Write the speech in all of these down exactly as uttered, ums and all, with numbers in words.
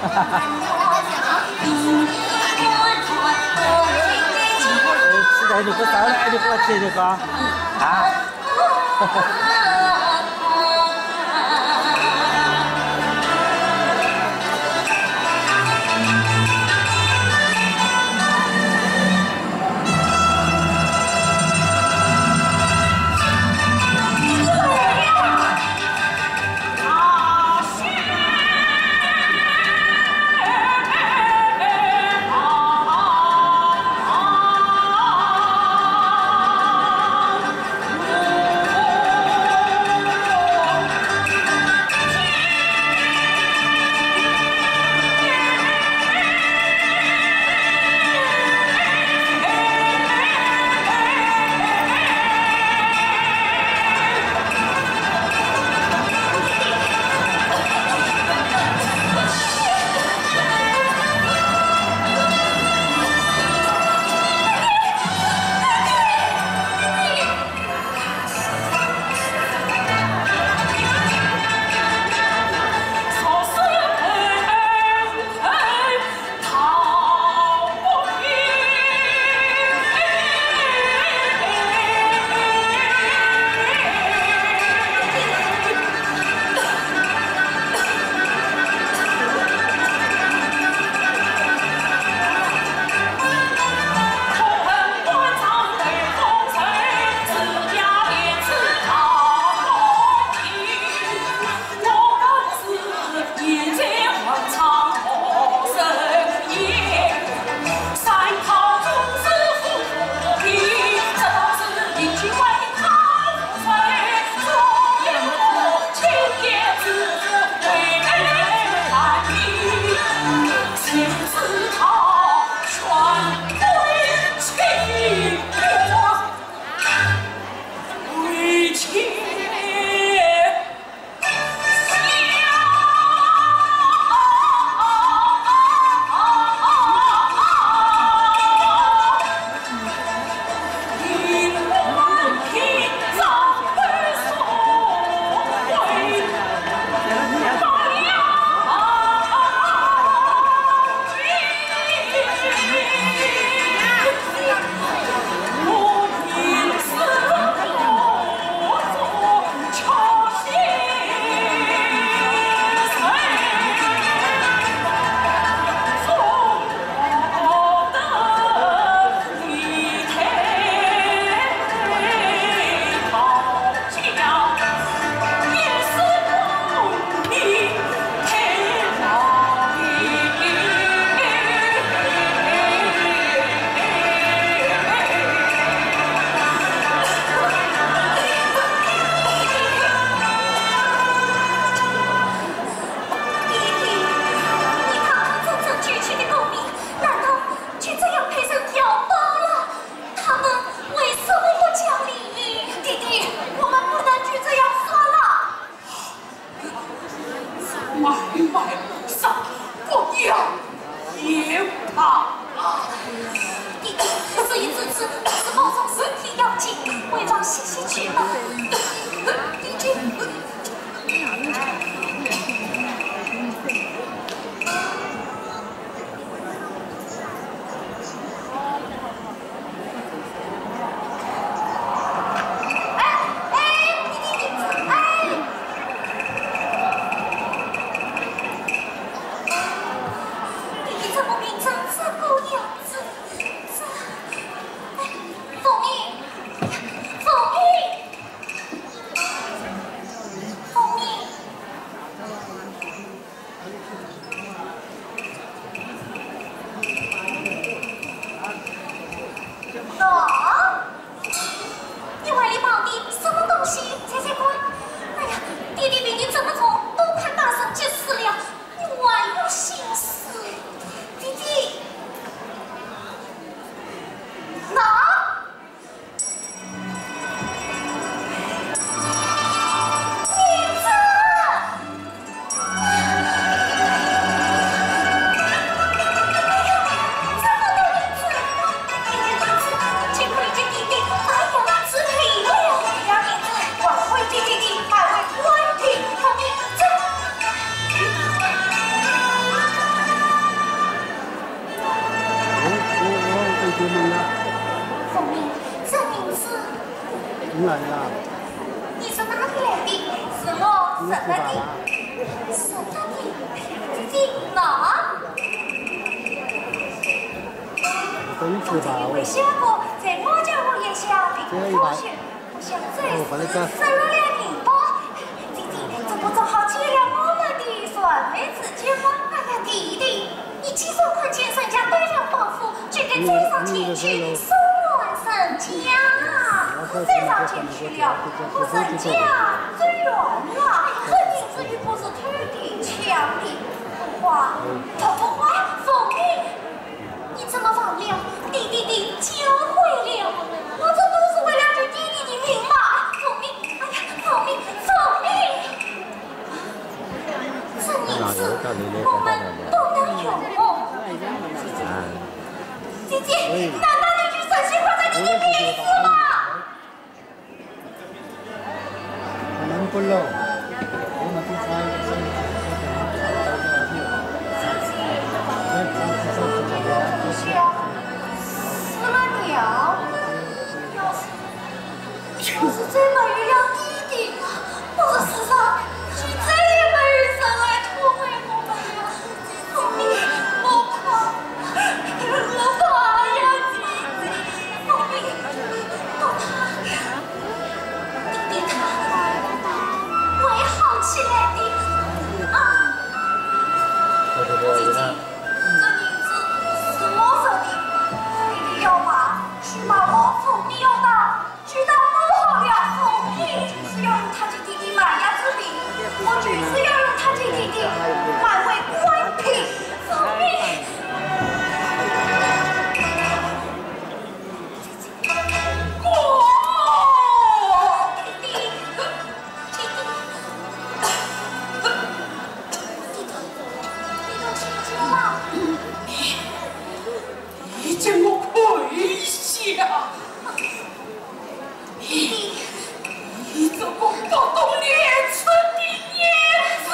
吃的你不少了，你不吃这个啊？弟弟，你堂堂正正娶妻的功名，难道就这样被人调包了？他们为什么不讲理？弟弟，我们不能就这样算了。买卖上不要也罢。弟弟，事已至此，还是保重身体要紧，我也要歇歇去吧。弟弟。 哎，哎，你，你，你，哎！你怎么变成这个样子？这，哎，凤鸣，凤鸣，凤鸣。 哦，你怀里抱的什么东西？猜猜看。哎呀，爹爹比你这么重，都快打上去死了，你还有心思？弟弟，来了。你是哪里来的？是我认得的，认得的，姐姐，喏。你等一下吧，我。我想过，在我家我也下的，这一把。我想这次是了了你吧。姐姐，这不正好借了我们的燃眉之急吗？哎呀，弟弟，你既然看见人家戴了宝剑， 就该追上前去，送还人家。追上前去了，我人家追上来，人家又不是偷的抢的。不花，不花，凤鸣，你怎么忘了？弟弟的教诲了，我这都是为了救弟弟的命嘛。凤鸣，哎呀，凤鸣，凤鸣。 这银子我们都能用。姐姐，难道你就忍心放在你的面子吗？能不漏？我们都穿一个身子。姐姐，不要，死了你啊！要死！ 就是这么有了弟弟，我这世上就再也没有人来托我们了。凤鸣，我怕，我怕呀，姐姐，凤鸣，我怕。弟弟他会好起来的，啊。姐姐，这银子是我说的，弟弟要拿去买我凤鸣用的。 知道不好了，凤鸣，就是要用他给弟弟买呀子病，我就是要用他给弟弟买回官品。凤鸣，我，弟弟，弟弟，弟弟，你都听见了？你给我跪下！ 你，你这个不懂廉耻的女子！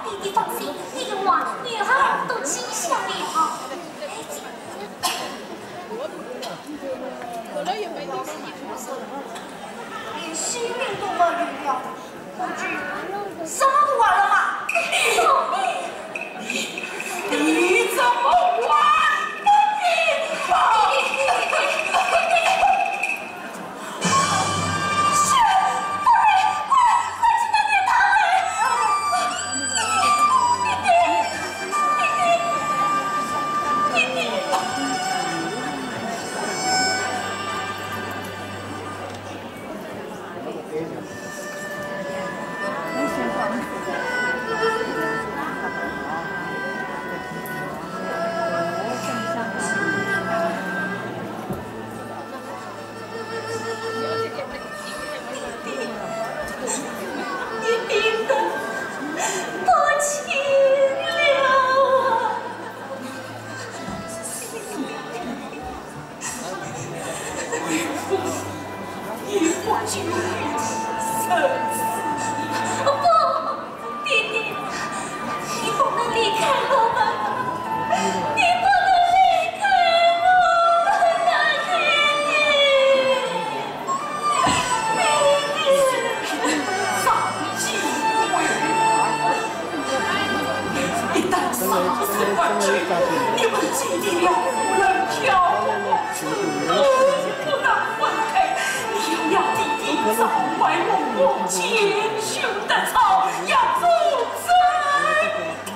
弟弟放心，你的话女儿都记下了。 连性命都没有了，估计什么都完了吧？你怎么完的命啊？不，爹爹，你不能离开我们，你不能离开我们啊，爹爹，爹爹。一旦丧事过去，你们既定了夫人漂泊， 不能分开，你要让弟弟早怀龙凤，前胸得草，要终身讨啊！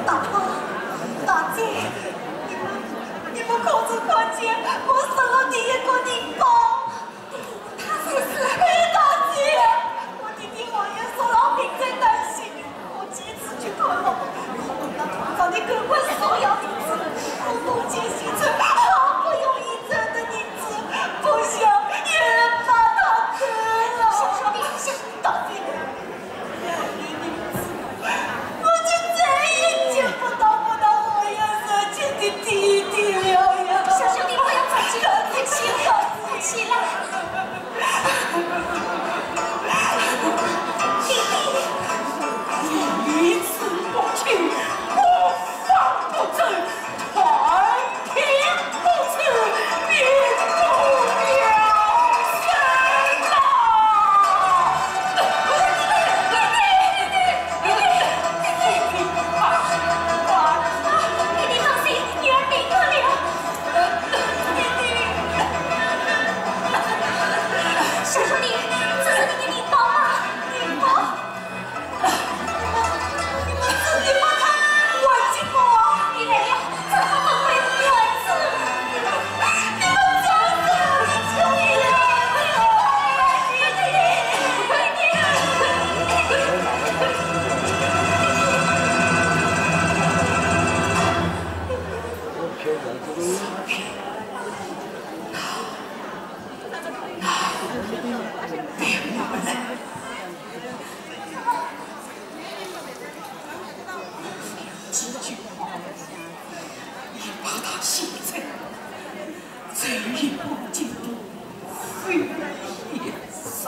大伯，大姐， 你们可曾看见我送了第一个人包？他才是。哎，大姐，我弟弟王爷受了病在担心，我几次去看望，看到他头上的狗尾束腰的刺，我不禁心酸，好不容易挣的银子，不想有人把它偷了。小兄弟，小兄弟。 我就再也见不到我那红颜热情的弟弟了呀！小兄弟，不要着急，快起来，快起来！弟弟，你此不听，我方不走。 小兄弟，这是你的银包吗？银包？ 你们，你们自己把它还给我！你来了，怎么不还银子？你们，你们真是……几句话，你把他现在这一步进步，非也少。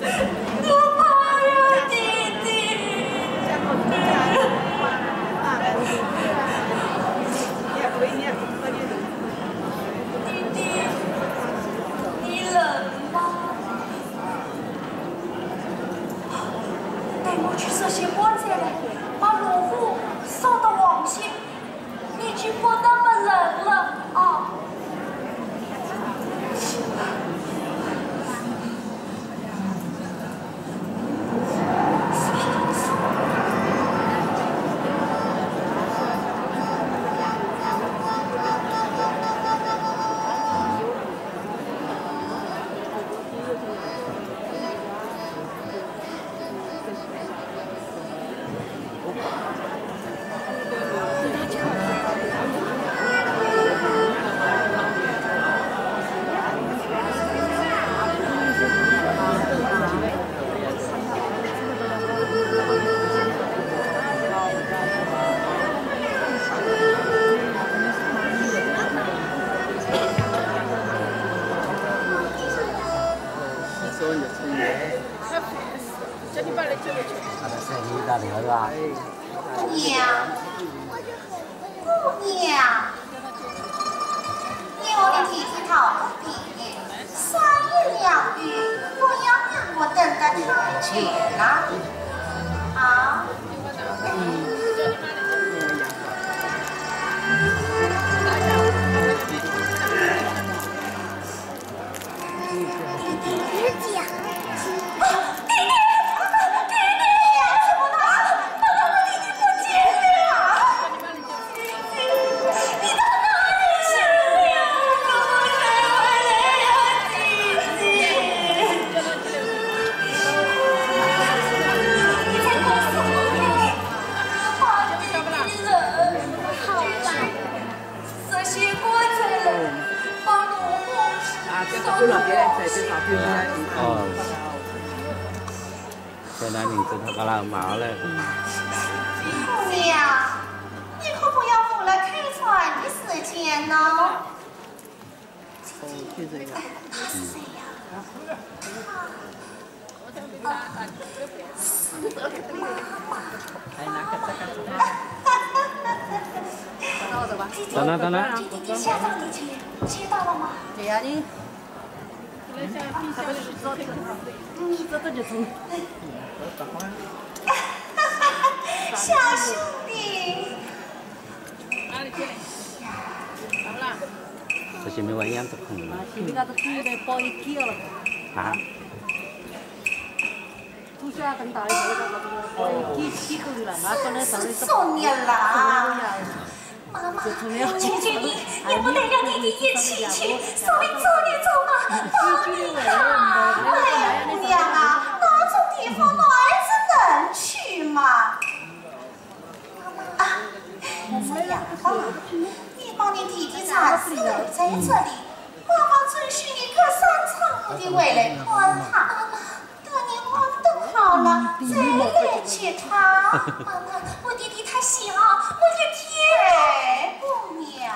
我怕呀，弟弟。弟弟，你冷吗？待我去设些棺材来，把龙虎送到王歇。 你就不那么冷了啊。姑娘，姑娘，你和你弟弟讨个便宜，三言两语，不要让我等得太久了。啊？哦，现在名字他刚刚忙了。姑娘，你可不要误了开船的时间呢。 他是谁呀？啊，是妈妈。等等，等等。弟弟，弟弟，下葬礼去，接到了吗？对呀，你。小兄弟。 这些没玩意儿怎么可能？啊？是，是作孽啦！妈妈，求求你，你不得让弟弟一起去，稍微走一走嘛，帮你看。哎呀，姑娘啊，那种地方哪儿子能去嘛？ 啊，这样吧，你帮你弟弟暂时留在这里，妈妈准许你隔三差五地回来看他。等你安顿好了，再来接他。妈妈，我弟弟他想我一天。哎，姑娘，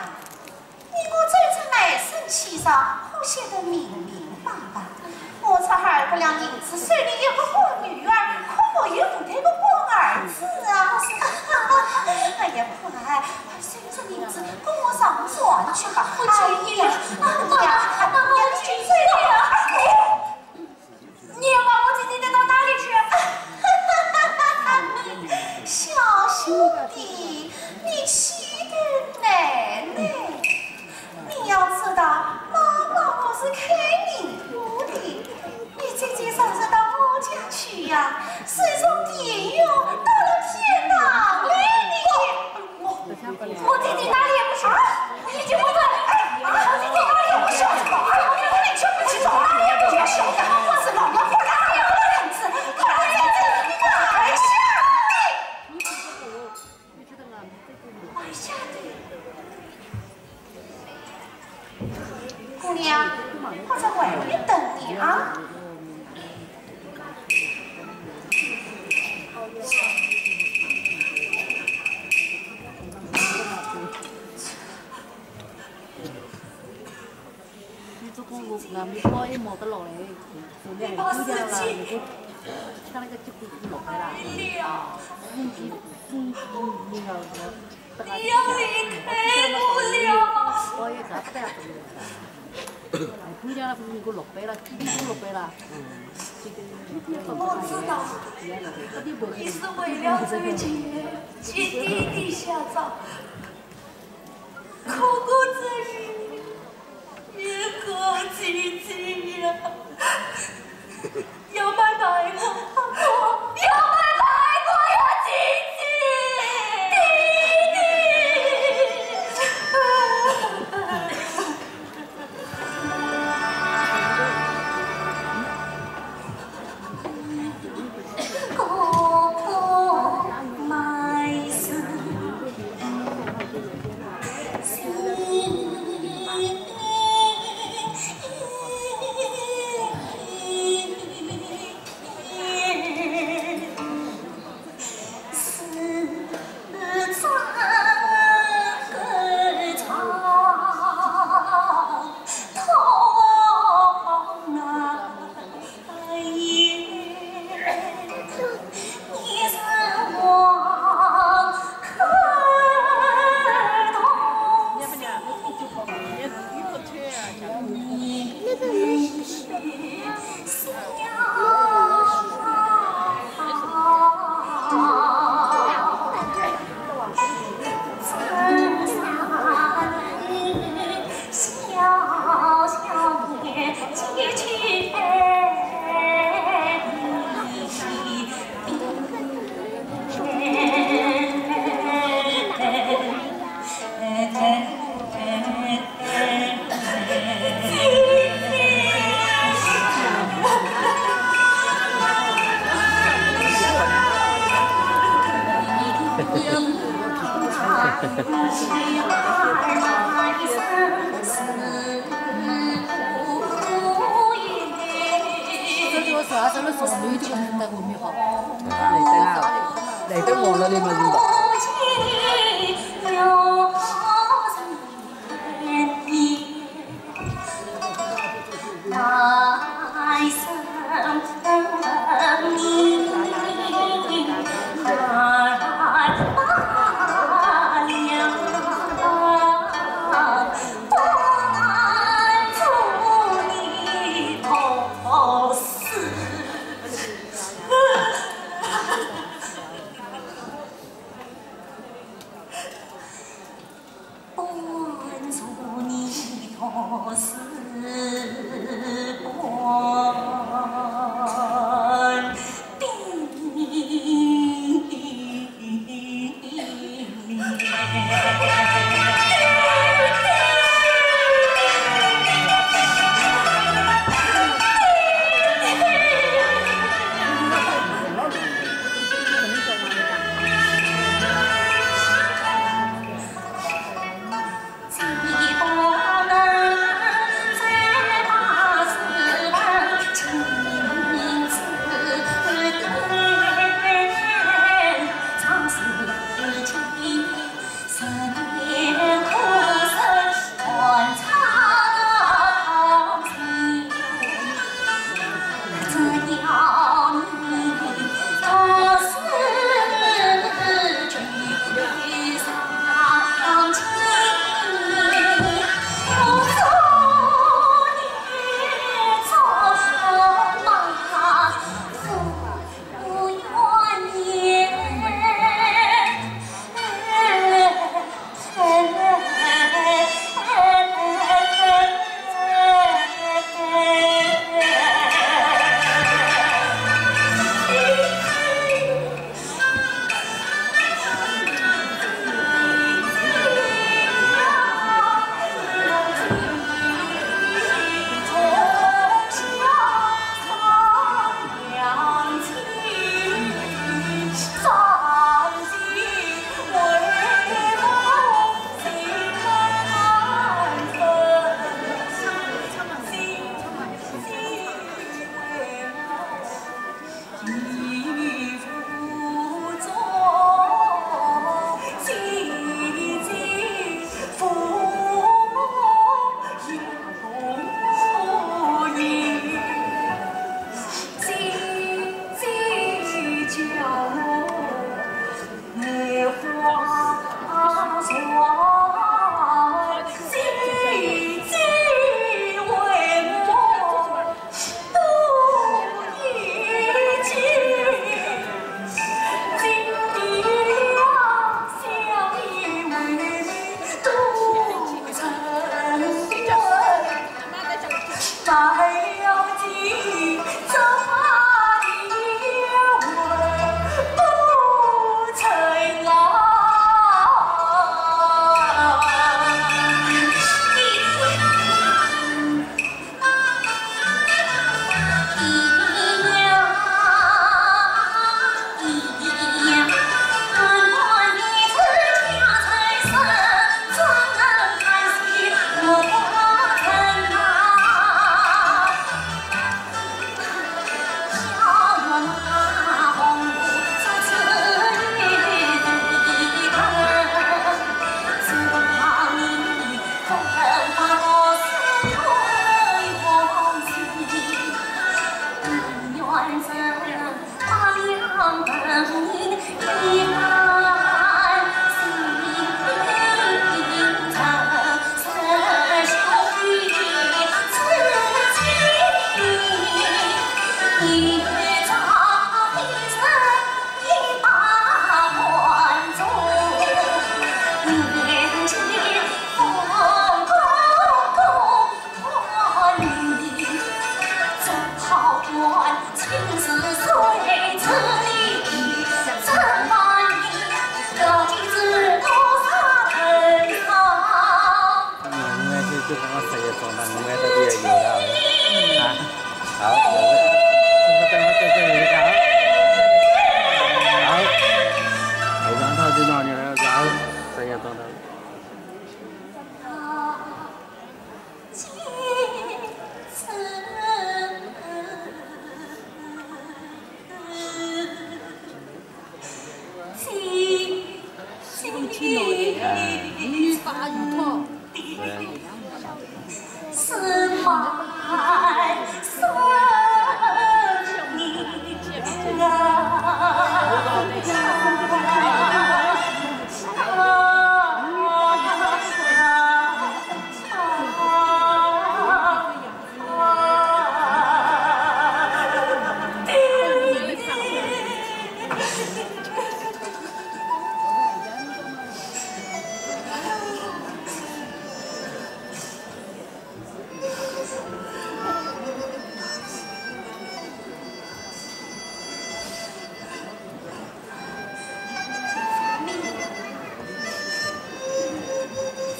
你我在这卖身契上，可写得明明白白。我这二百两银子收你一个官女儿，可没有你这个官儿子啊！哎呀，快，快收这银子，跟我上船去吧！哎呀，哎呀，哎呀，你去追呀！ 你要把我弟弟带到哪里去？小兄弟，你气的奶奶，你要知道，妈妈我是开银铺的，你姐姐上次到我家去呀，是从地狱到了天堂来的。 我弟弟哪里也不是，你就不对。哎，我弟弟哪里也不是，我弟弟哪里也不是，我是老娘婆，哪里有儿子，快来见见你的儿子。哎呀，哎呀。 姑娘，我在外面等你啊。你包也摸得落来，手里还有点了，你给我看那个结果落下来了。啊，空气，空气，你要我，你要离开我了。包也找不到。哎，姑娘，你给我落下了，给我落下了。嗯，这个，我知道，你是为了这个钱，去地底下找。 苦苦之余，也苦其心呀。要买卖我，要买卖我呀，姐姐，弟弟。这个啥，这个啥，没有这个在后面哈。来等啊，来等我了，你们是吧？嗯，应该是就刚刚十一点钟了，应该到底有了啊。好，有了。等会儿再再有一个啊。好，非常好，就让你来，然后十一点钟了。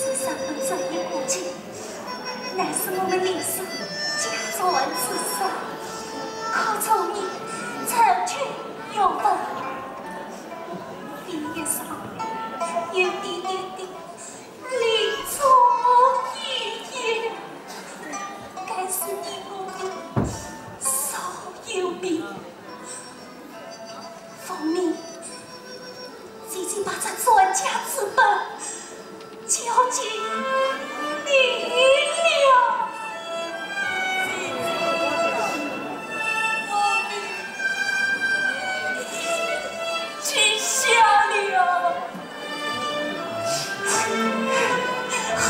这三本正经古籍，乃是我们李氏家传之书，可助你成君有份。你一生有点点的临终遗言，该是你我的座右铭。 奉命，已经把这传家之宝交给你了。奉命，记下了。 好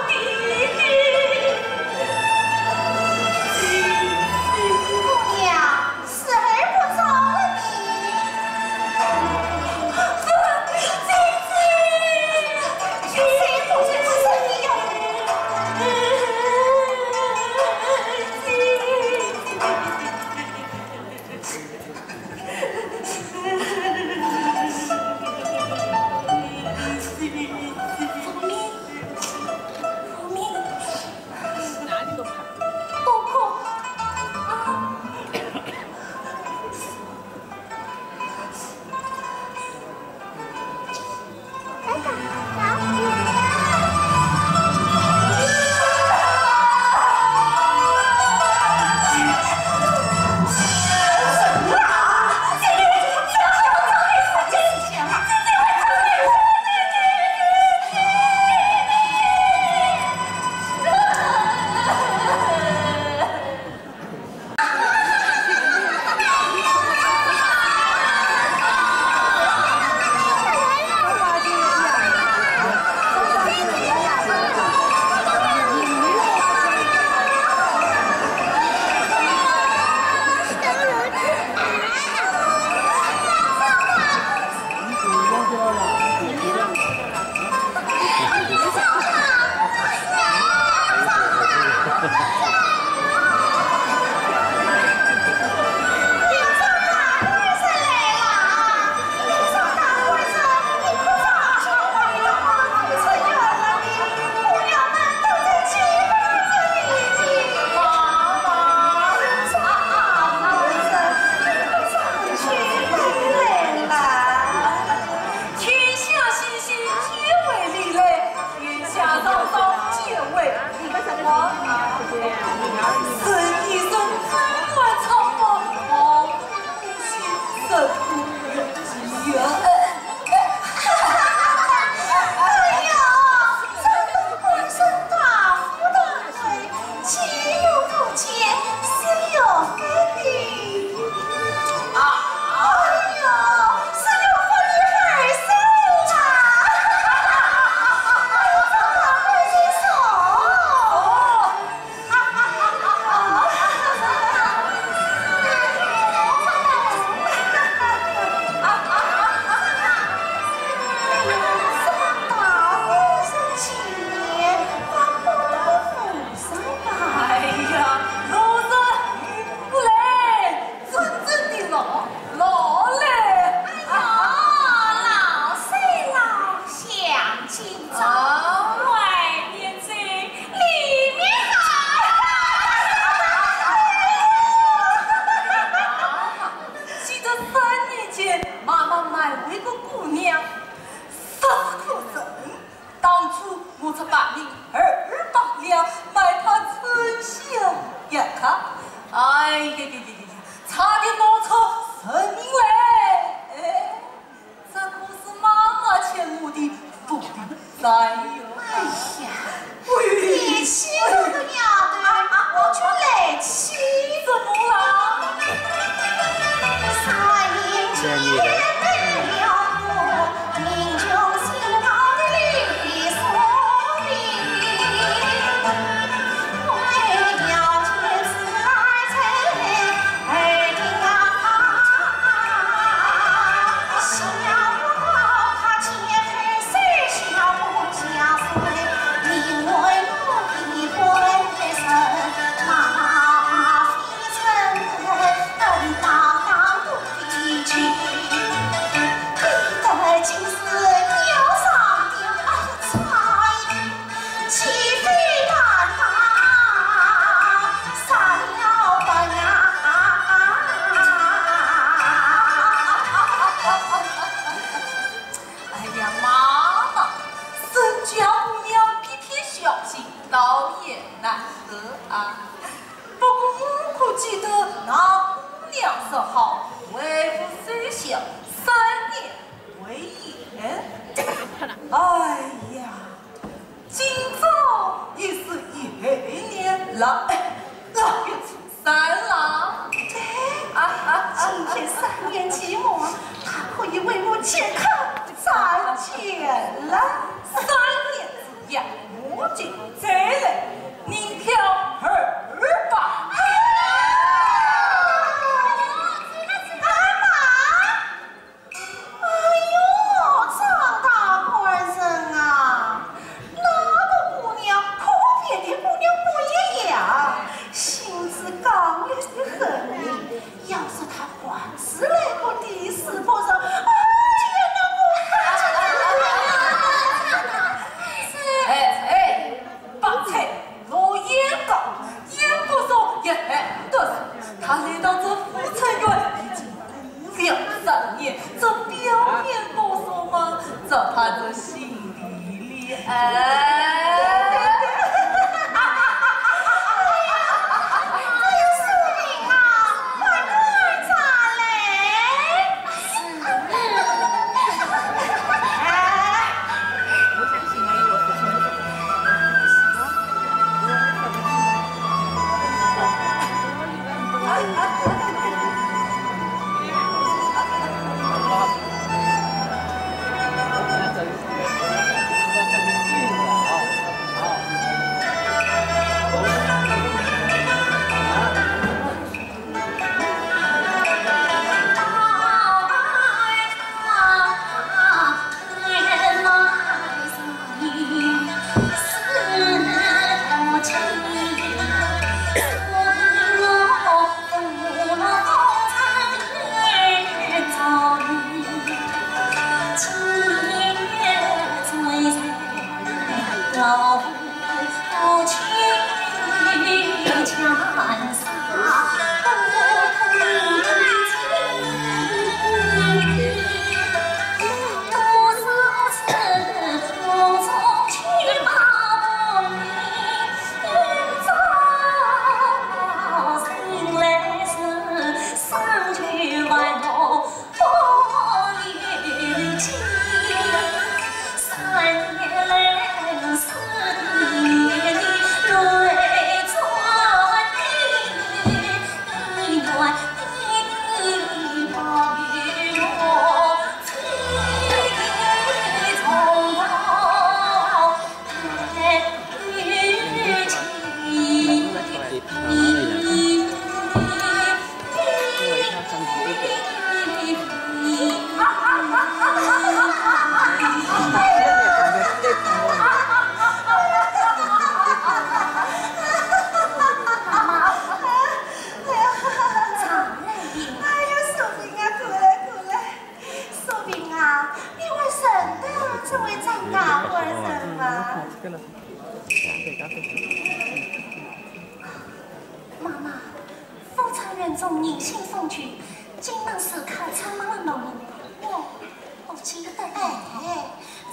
爹爹。姑娘，是儿不饶了你。别别别别别，差点弄错人名嘞！哎，这可是妈妈欠我的福的债哟。哎呀，喂，年轻的丫头，我就来气。怎么了？三年前的我，贫穷辛劳的李素萍。 哎呀，妈妈，人家姑娘皮皮小心，倒也难得啊。不过我可记得那姑娘说好，为父守孝，三年为一。哎呀， 今朝已是一年了，哎，腊月初三了。对，啊啊啊！今天三年期满，她可以为我解渴斩剑了。三年之痒，我今再来，你挑二吧。哎呀，这个是干嘛？ 哎呦，张大官人啊，那个姑娘可和别的姑娘不一样，性子刚烈得很呢。要是她还是那个李素萍，哎呀，那我可……哎，哎，白菜， 我言过，言过说也得说，她来到这富春院已经两三年，这表面不说嘛，只怕这心里里……哎。这个素萍啊，快快转来。 哎呀，素萍啊，过来，过来。素萍啊，你还认得这位张大官人吗？妈妈， 富春院中人心惶惧，进门时刻充满了怒意。我，我记得。哎，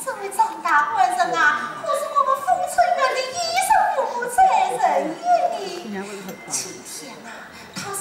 这位张大官人啊，可是我们富春院的衣食父母、财神爷呢。今天啊，他是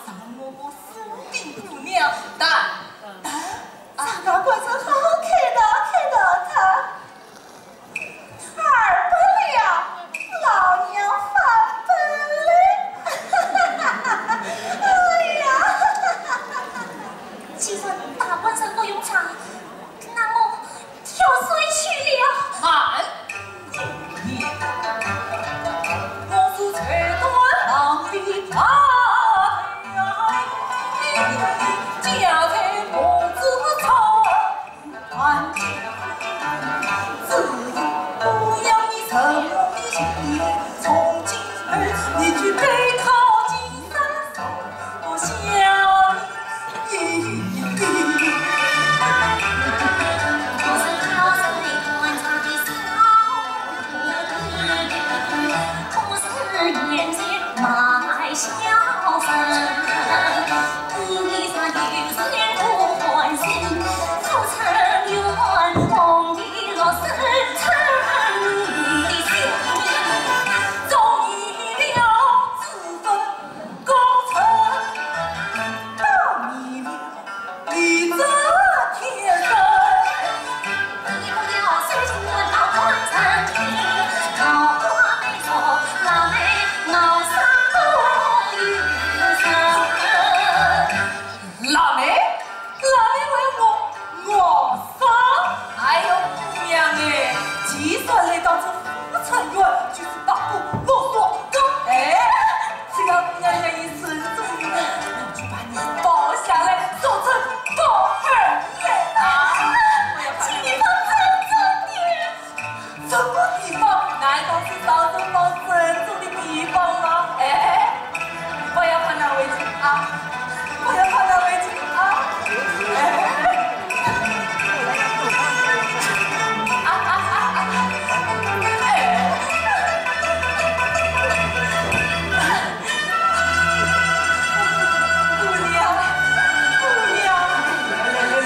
让我我府里姑娘打打打。啥个官人好看的看的他。二百两，老娘翻本嘞。哎呀，既然打官人不用场，那我跳水去了。慢，姑娘，我是谁断浪里大呀，家在母子草。 自有不养你什么的心，从今后你去背靠金山，我想你。辣妹，辣妹为我，我杀。哎呦，姑娘哎，既然来到这富春院，就是百步莫说高。哎，只要姑娘愿意顺从于我，我就把你包下来，做成包二奶奶。请你放尊重点。 这个地方难道是商人包珍珠的地方吗？哎，不要怕难为情啊，不要怕难为情啊。哎，啊啊啊啊！哎，姑娘，姑娘，姑娘。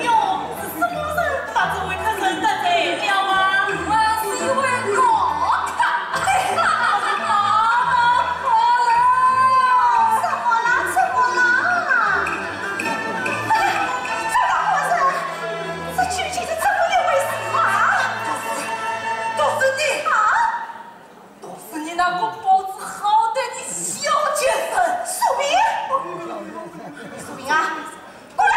哟，是什么人把这位客人带来了啊？我是一位过客。哎呀，怎么了？怎么了？哎呀，这大官人，这究竟是怎么一回事啊？都是，都是你啊！ 都是你那个包子好歹的小贱人。苏明，苏明啊，过来！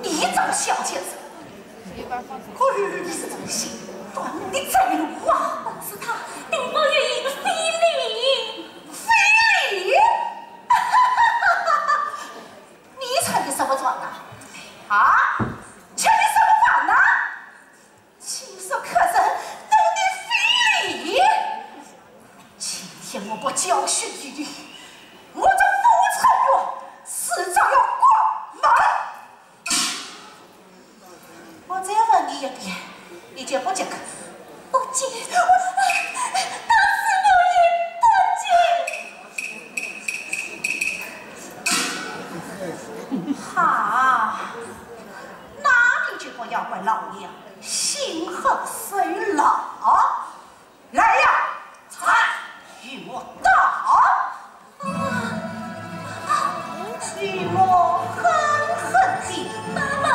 你这个小贱人，你是这个心断的财路啊！是他，并不愿意非礼。非礼？ 你穿的什么装啊？啊？吃的什么饭呐？竟说客人对你非礼！今天我不教训于你，我这富春院迟早要关门。 我再问你一遍，你就不接客？不接，我，打死我也不接。好，那你就不要怪老娘心狠手辣。 来呀，菜与我倒！与我狠狠地打！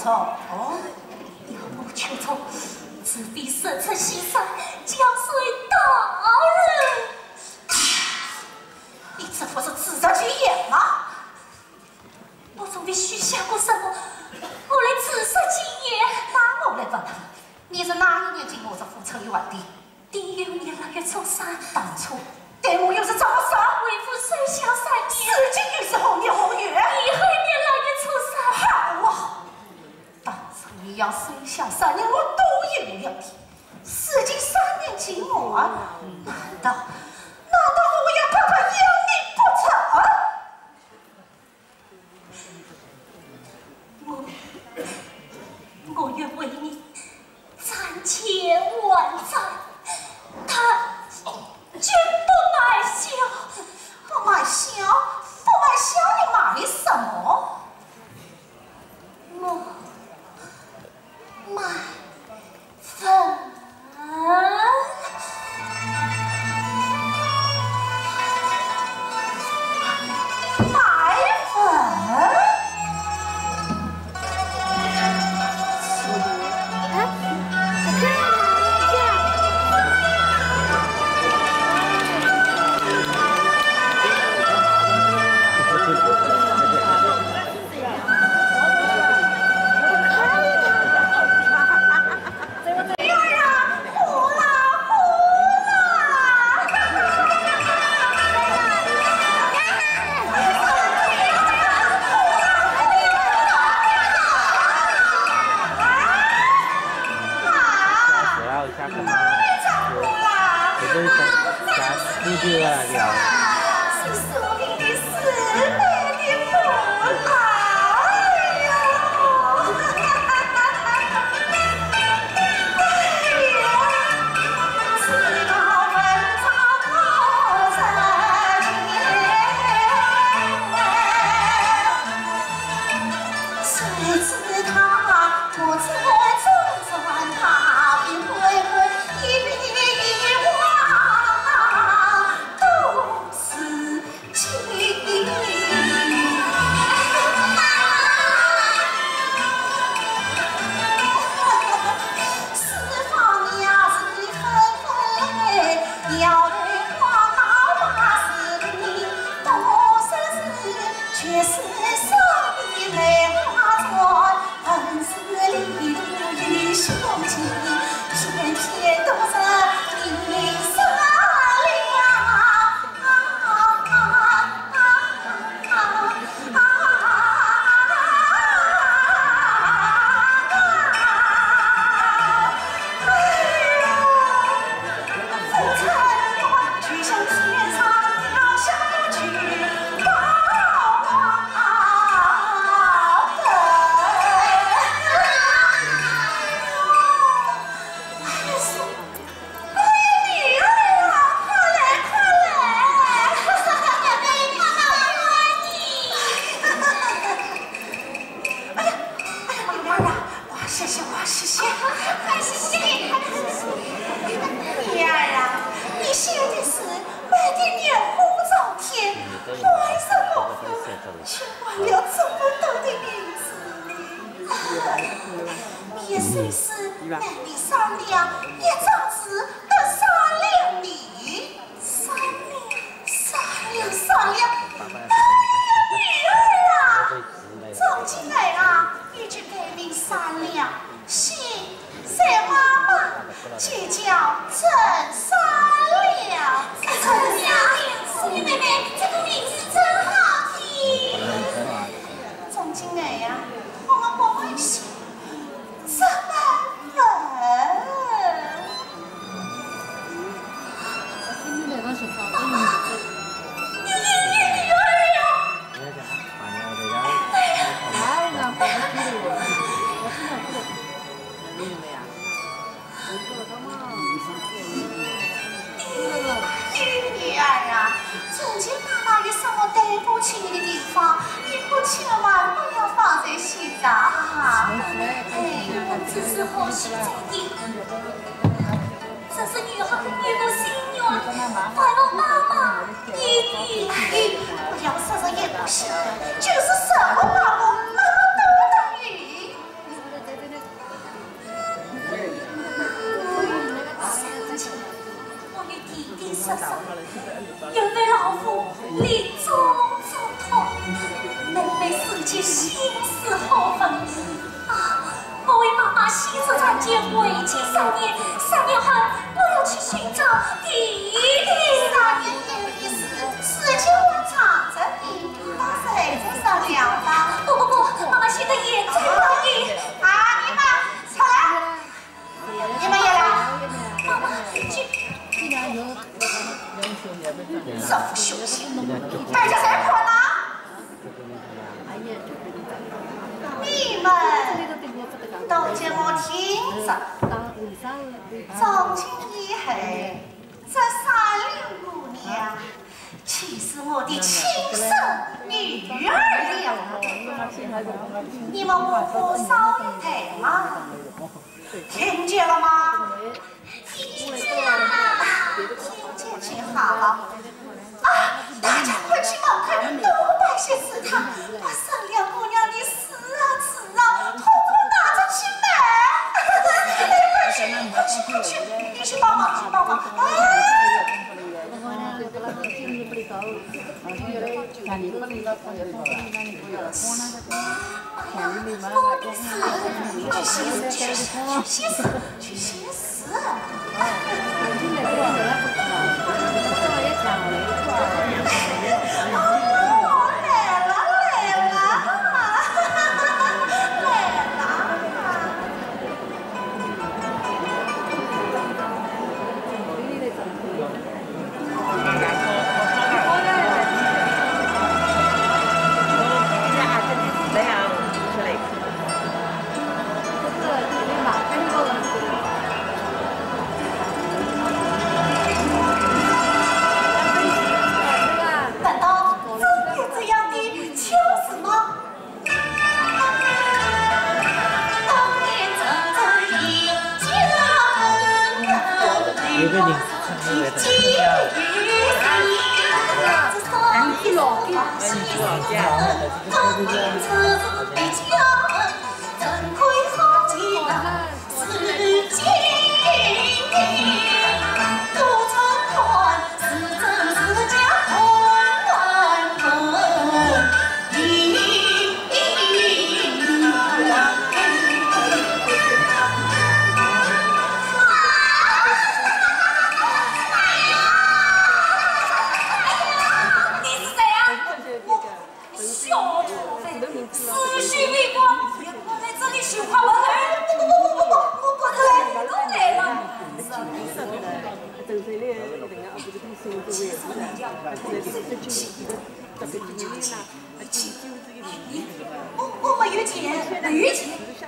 错，哦，要我去错，除非神出西山，降水道人。你这不是自作孽吗？我从未许下过什么，我来自作孽。那我来问你，你是哪一年进我这府城院的？ 丁酉年腊月初三。当初对我又是怎么说？为父守孝三年。如今又是何年何月？乙亥年腊月初三。好啊，当初你要守孝三年，我都原谅你。如今三年期满，难道，难道我要白白养你不成？ 我，我愿为你暂且还债，但绝不卖笑。不卖笑？不卖笑，你卖什么？我卖 粉。白粉？哎，我看看他一下。 哎呀，哎呀，快谢谢，快谢谢。快谢谢。女儿啊，你写的诗美得热火朝天，万事万物充满了这么多的名字。你一首诗卖你三两，一张纸得三两银。 三两，三两，三两！哎呀，女儿啊，从今来啊，你就改名三两，姓隋，妈妈就叫陈三两。陈三两，四月妹妹，这个名字真好听。从今来呀，我们不卖笑，怎么了？ 女儿啊，从前妈妈有什么对不起你的地方，你可千万不要放在心上啊。哎，只是后悔再见。 这是女儿一个心愿，还望妈妈一定。哎，不要说是一个心愿，就是什么话，妈妈都答应。有位老夫临终嘱托，妹妹思前心事何分啊？我为妈妈洗刷残缺，为期三年，三年后我要去寻找弟弟。三年以后的事，事情还长着呢，到时候再商量吧。不不不，妈妈现在也在等你。啊，你们出来。 你们也来。妈妈，这……这副凶相，大家谁看呢？你们都给我听着，从今以后，这三林姑娘 岂是我的亲生女儿了。你们无辜少一头吗？听见了吗？听见了。听见就好了。啊，大家快去忙快，多办些事，她把三林姑娘的 是啊，是啊，统统拿着去卖。哎，快去，快去，快去，你去帮忙，去帮忙。哎。我的事，去歇息，去歇息，去歇息。 难道真有这样的巧事吗？ 有个人是穿那个的。你是谁啊？ 小土匪，思绪未光，我在这里寻花问柳，不不不不不不，我不来，我来了。我我没有钱，没有钱，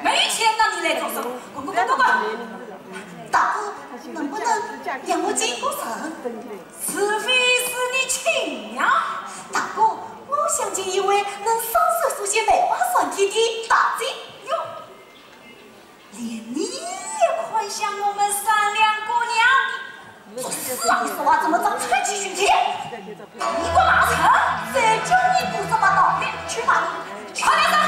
没有钱，那你来做什么？滚滚滚滚滚！大哥，能不能让我进个城？ 除非是你亲娘。大哥，我想见一位能双手书写梅花簪体的大姐。哟，连你也看上我们三两姑娘的，说死啊，你说话怎么长出来气去？你给我拿去，谁叫你胡说八道？去吧，快点走！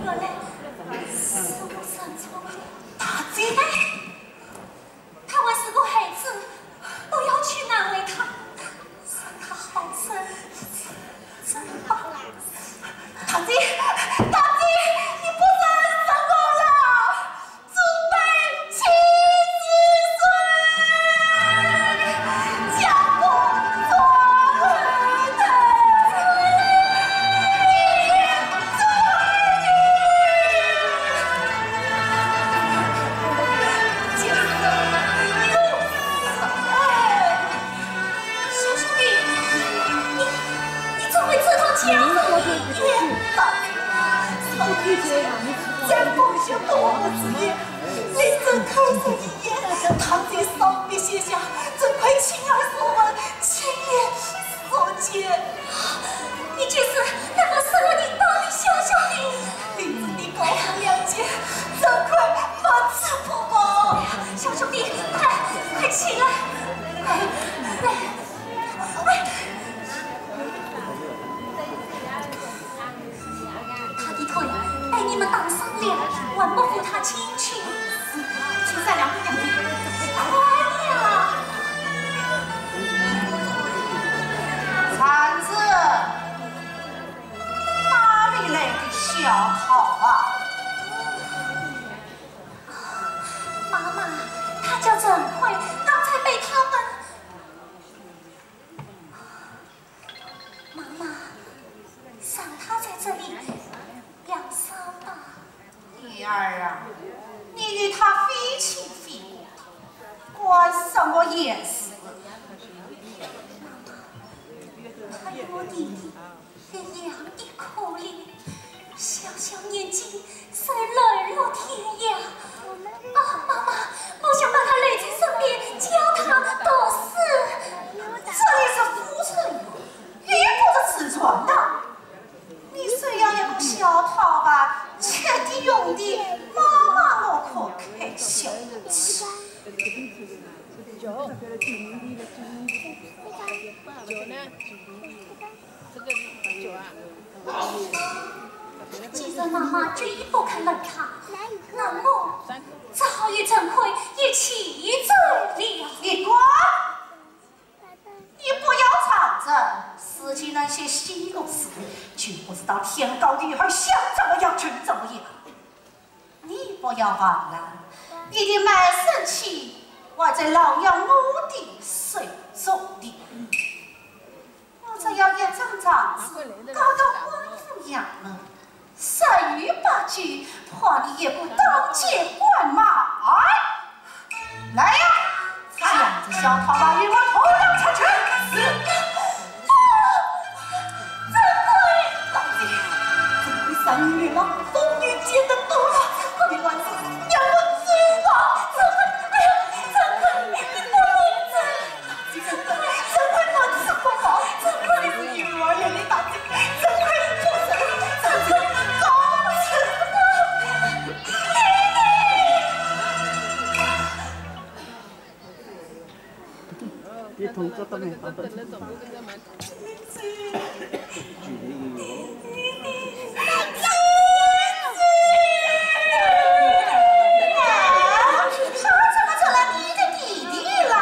原来是我认错了。大姐，哎，他还是个孩子，不要去难为他，让他好生生吧。大姐，大姐，你不能杀我了！ 祖辈七十岁，家国传承，祖辈七十岁。 小兄弟，你，你怎么会知道家人的遗言？真不是不知也，你只看这一眼，他在上面写下，这块亲耳所闻，亲眼所见。你就是那个杀了你爸的小兄弟。明知你高风亮节，怎可没此不报？小兄弟，快，快起来！快，快！ 他的腿被你们打伤了，还不扶他进去？请三两，两，快呀！产子，哪里来的小桃啊？妈妈，他叫陈慧，刚才被他们…… 妈妈，让他在这里养伤吧。女儿啊，你与他非亲非故，管什么闲事？妈妈，他与我弟弟一样的可怜，小小年纪 谁流落天涯？啊，妈妈，我想把他留在身边，教他读书。这里是夫人院，又不是瓷砖堂。你收养一个小桃吧，吃的用的，妈妈我可开销不起。既然妈妈决意不肯认他，那我只好与陈慧一起走了。你滚！你不要藏着，自己那些细个事，就不知道天高地厚，想怎么样就怎么样。 你不要忘了，你的卖身契还在老养母的手中呢。我只要一张状子告到官府衙门，十有八九判你一个当街拐卖。 来呀，将这小桃花与我拖了出去。是。啊，陈慧，大姐，陈慧生于老，风雨兼得多了，你还是让我走吧。陈慧，哎呀，陈慧，你不能走。大姐，陈慧，陈慧，我吃不饱，陈慧，幼儿园的大姐，陈慧，不走，陈慧，告辞。 你同桌的那个。他怎么成了你的弟弟啦？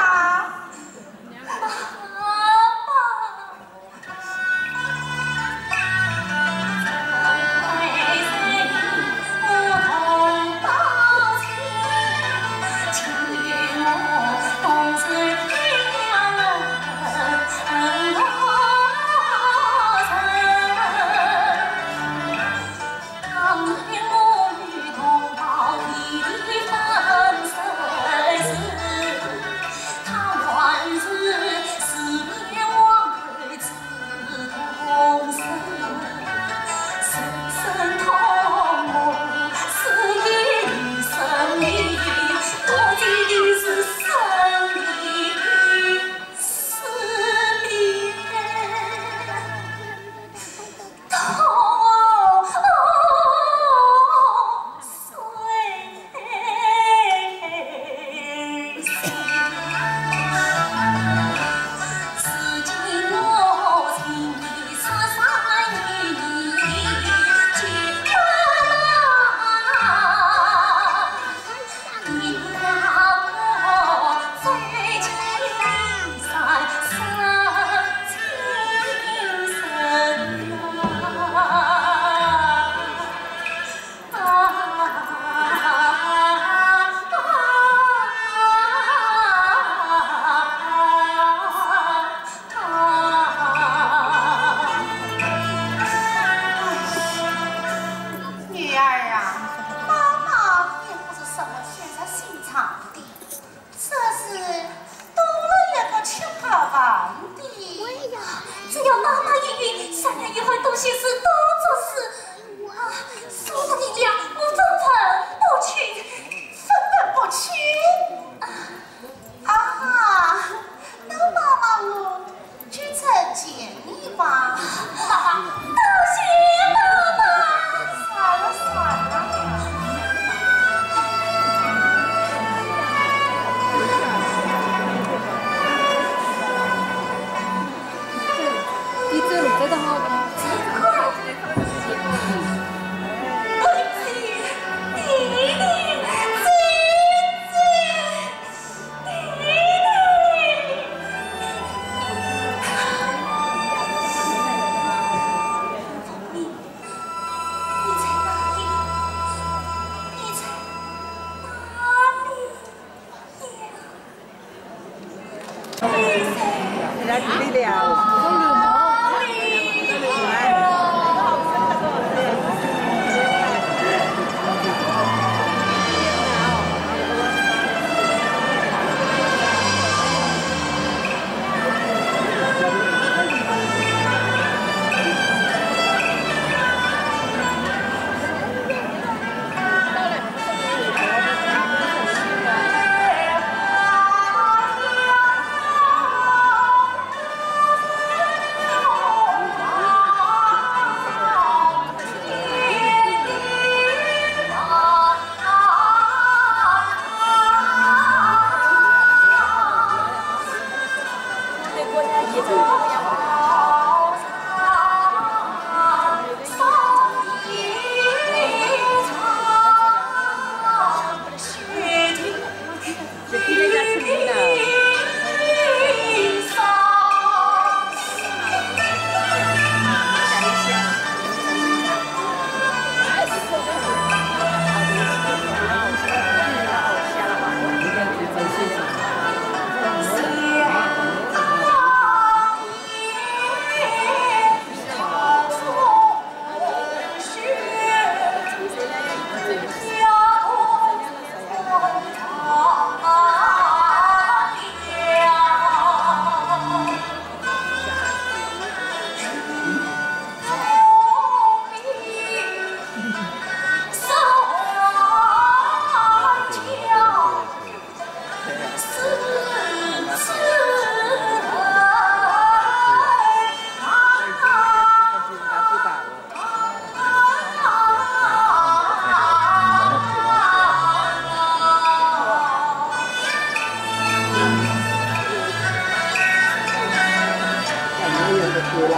儿啊，妈妈也不是什么学识深长的，只是读了一个吃饱饭的。只要妈妈愿意，三年以后多写诗，多作诗，啊，书的力量我分文不取，分文不取。啊，啊，那妈妈我 去参见你吧。哈哈，多谢妈妈。算了算了。你走路走得好不？走快。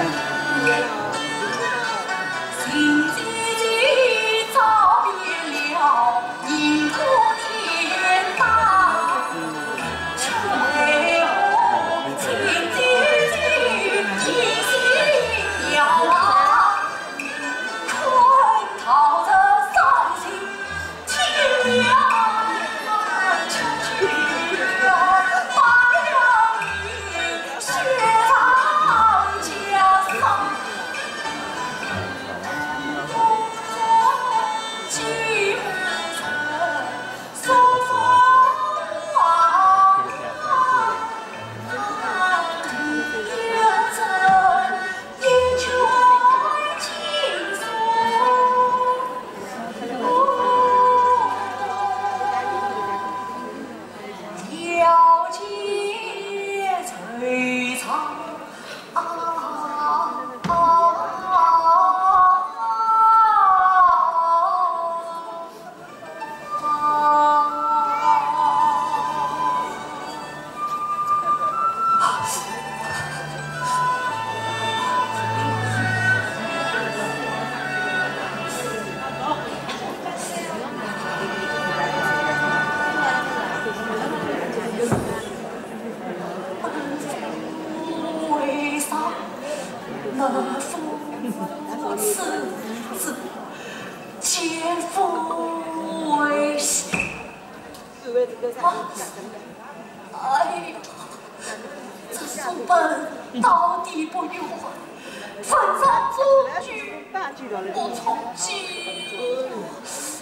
弟弟，弟弟，姐姐。 哎呀，这书本到底不用还，文章不举。我从今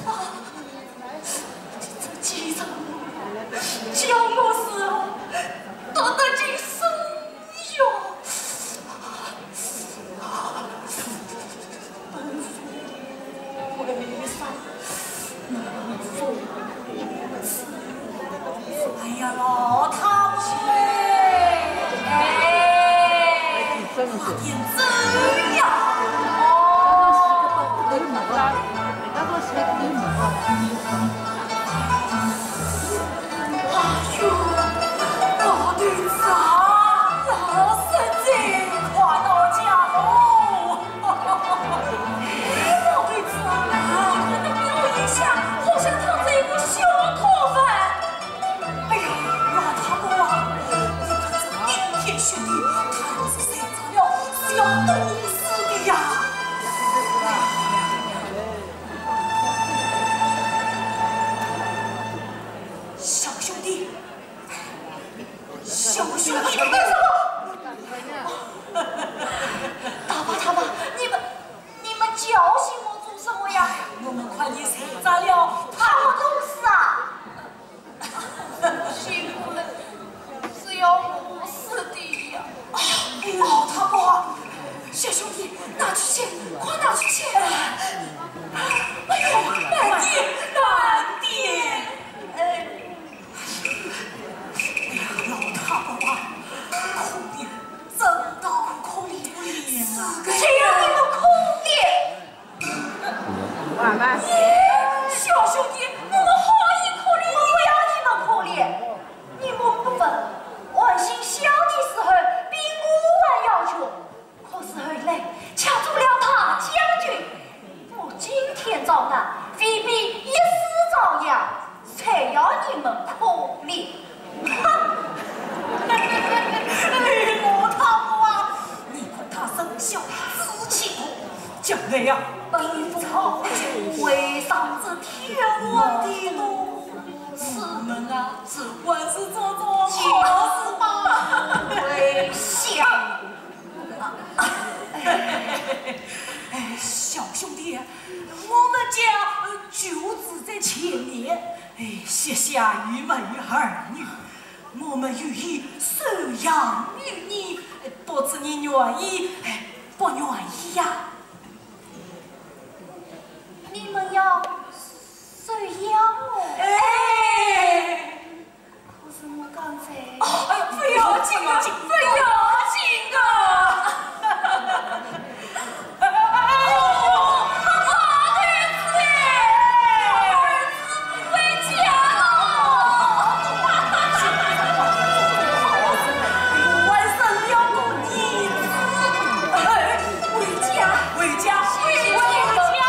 啊，这几日，叫我是啊，读得进书哟。 哎呀，老太婆哎，哎，真是。快点走呀！哦。 哎呦，老头子啊，老身子快到家喽！老头子啊，你的面容一下好像躺在一个小土匪。哎呀，老太婆啊，你可真冰天雪地，他要是睡着了，是要冻死的呀！ 小兄弟，小兄弟，干什么？大伯，大伯，你们，你们叫醒我做什么呀？我们快点睡着了，怕我冻死啊！ 辛苦了，是要饿死的呀。啊，老太婆，小兄弟，拿去吃，快拿去吃。哎呦，慢点，慢点。哎，哎呀，老太婆啊，可怜，真的可怜。谁要你们可怜？ 耶，小兄弟，我们何以可怜你呀？你们可怜，你们不分，韩信小的时候比我还要穷，可是后来抢做了大将军，我今天遭难，未必一世遭殃。 谁要你们可怜？哼！哎，老太婆啊，你看他生小志气过，将来呀，本朝为上这天王的路，我们啊，只管是做做好事吧。跪下。 哎，小兄弟，我们家，呃，就住在前面，哎，膝下又没有儿女，我们有意收养于你，哎，不知你愿意，哎，不愿意呀？你们要收养我？哎， 可是我刚才……哦，哎，不要紧啊，不要紧啊。儿子，儿子回家了。我还生了个儿子。 回家，回家，回家，回家。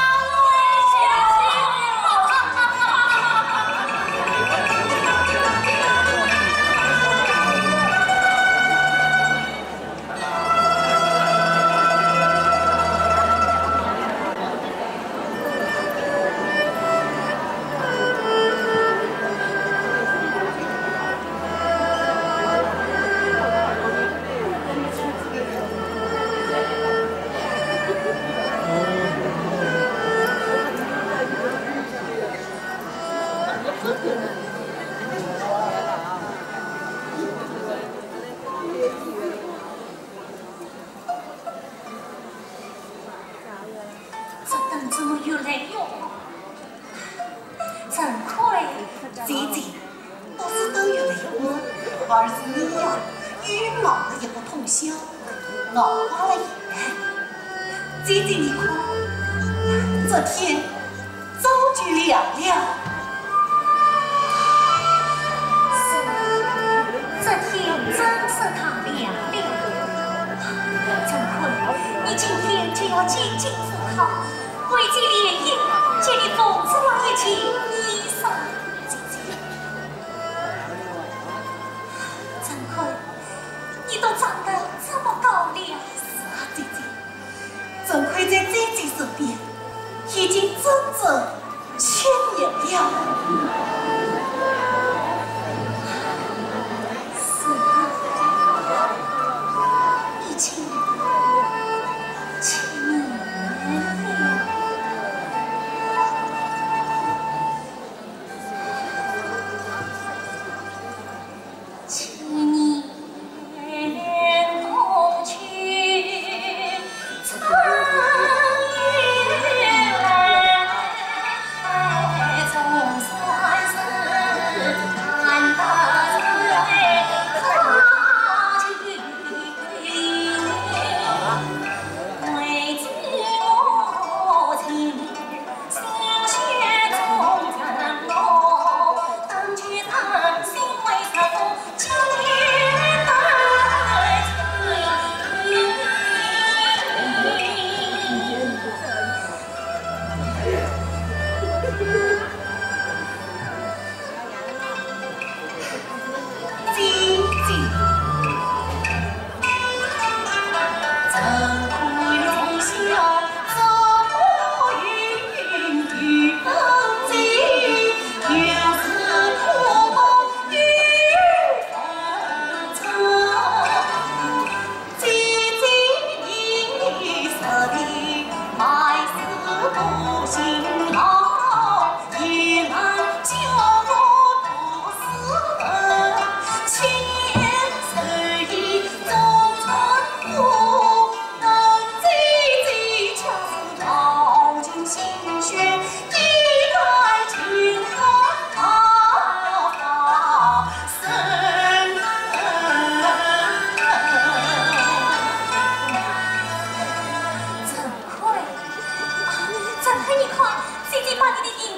这等怎么越来越……真亏，姐姐，不是都有了药吗？而是你呀，又熬了一个通宵，熬坏了眼。姐姐，你看，这天 早就亮了。是，这天真是太亮了。陈坤，你今天就要进京赴考，为姐联姻，给你缝制了一件衣裳。姐姐，陈坤，你都长得这么高了。是啊，姐姐。 陈坤在姐姐身边已经整整七年了。是啊，已经七年。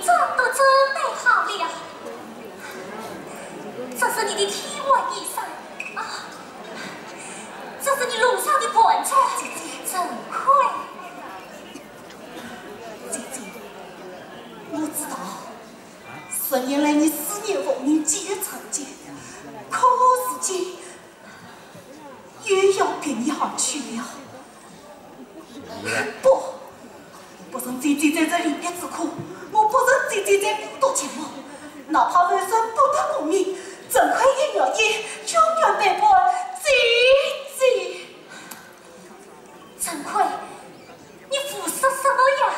装得真美好了。这是你的替换衣裳啊，这是你路上的盘缠。真亏。姐姐，我知道，十年来你思念父母，急于成家，可我如今 又要别你而去了。不，不忍姐姐在这离别之苦，我不忍姐姐在孤独寂寞，哪怕人生不得功名，陈魁也愿意永远陪伴姐姐。陈魁，你胡说什么呀？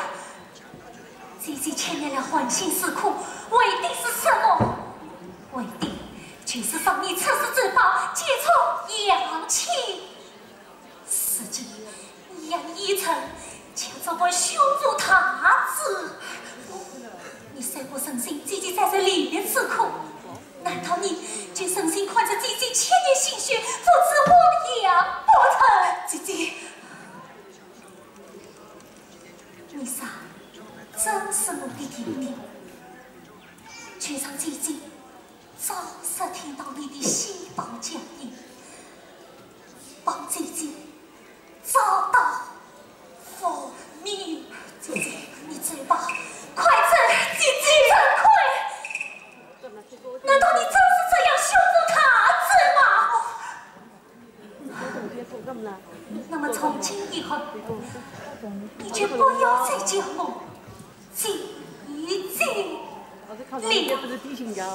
姐姐千年来欢欣似苦，为的是什么？为的就是让你出世之后，继承阳气。 如今，你养一成，就这般胸无大志。你虽不忍心姐姐在这离别之苦，难道你就忍心看着姐姐千年心血付之汪洋不成？姐姐，你说，真是我的弟弟，就让姐姐 早日听到你的喜报佳音，帮姐姐找到父母。姐姐，你走吧，快走，姐姐。陈魁，难道你真是这样胸无大志吗？ 那么从今以后，你就不要再叫我姐姐了。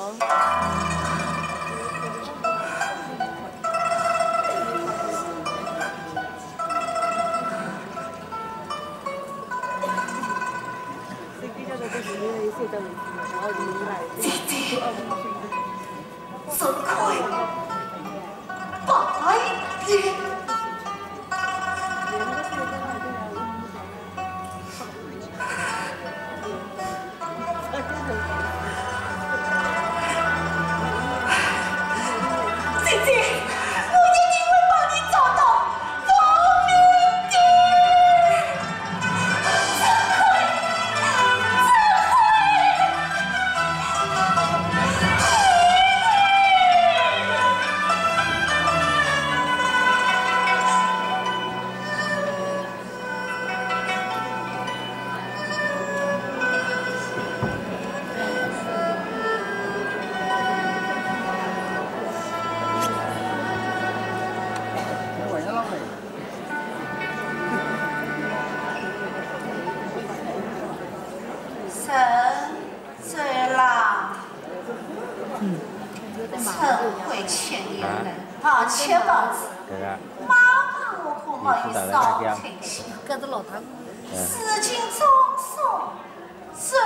姐姐。 陈魁，白眼。姐姐，我一定会帮你找到 陈 陈魁千年来，抱歉抱歉，妈妈我可没有少疼惜，搿是老大哥。如今总算走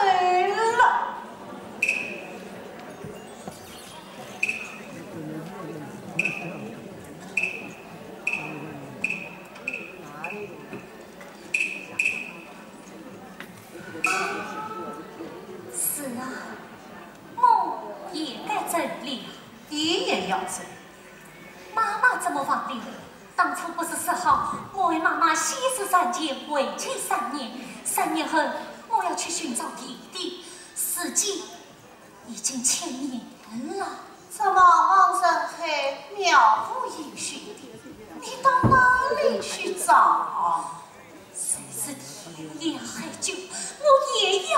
了。 是啊，我也该走了。你也要走？妈妈怎么忘了？当初不是说好我为妈妈先逝三千，回去三年，三年后我要去寻找弟弟，如今 已经千年了。这茫茫人海，渺无音讯，你到哪里去找？就是天涯海角，我也要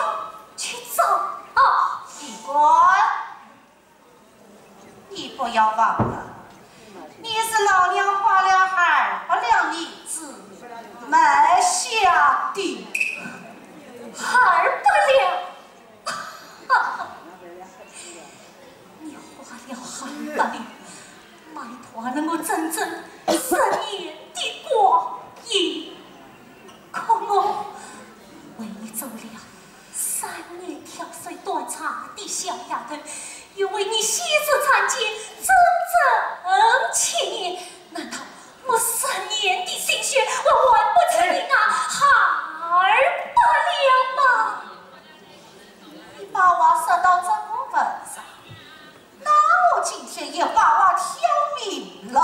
去找啊！你滚！你不要忘了，你是老娘花了二百两银子买下的。二百两？ 你花了二百两，买断了我整整十年的光阴。可我为你做了三年挑水端茶的小丫头，又为你先逝三千，整整七年，难道我十年的心血，我还不出你那二百两吗？ 你把话说到这个份上，那我今天也把话挑明了。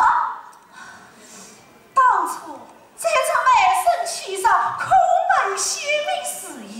当初在这卖身契上空门先民誓言，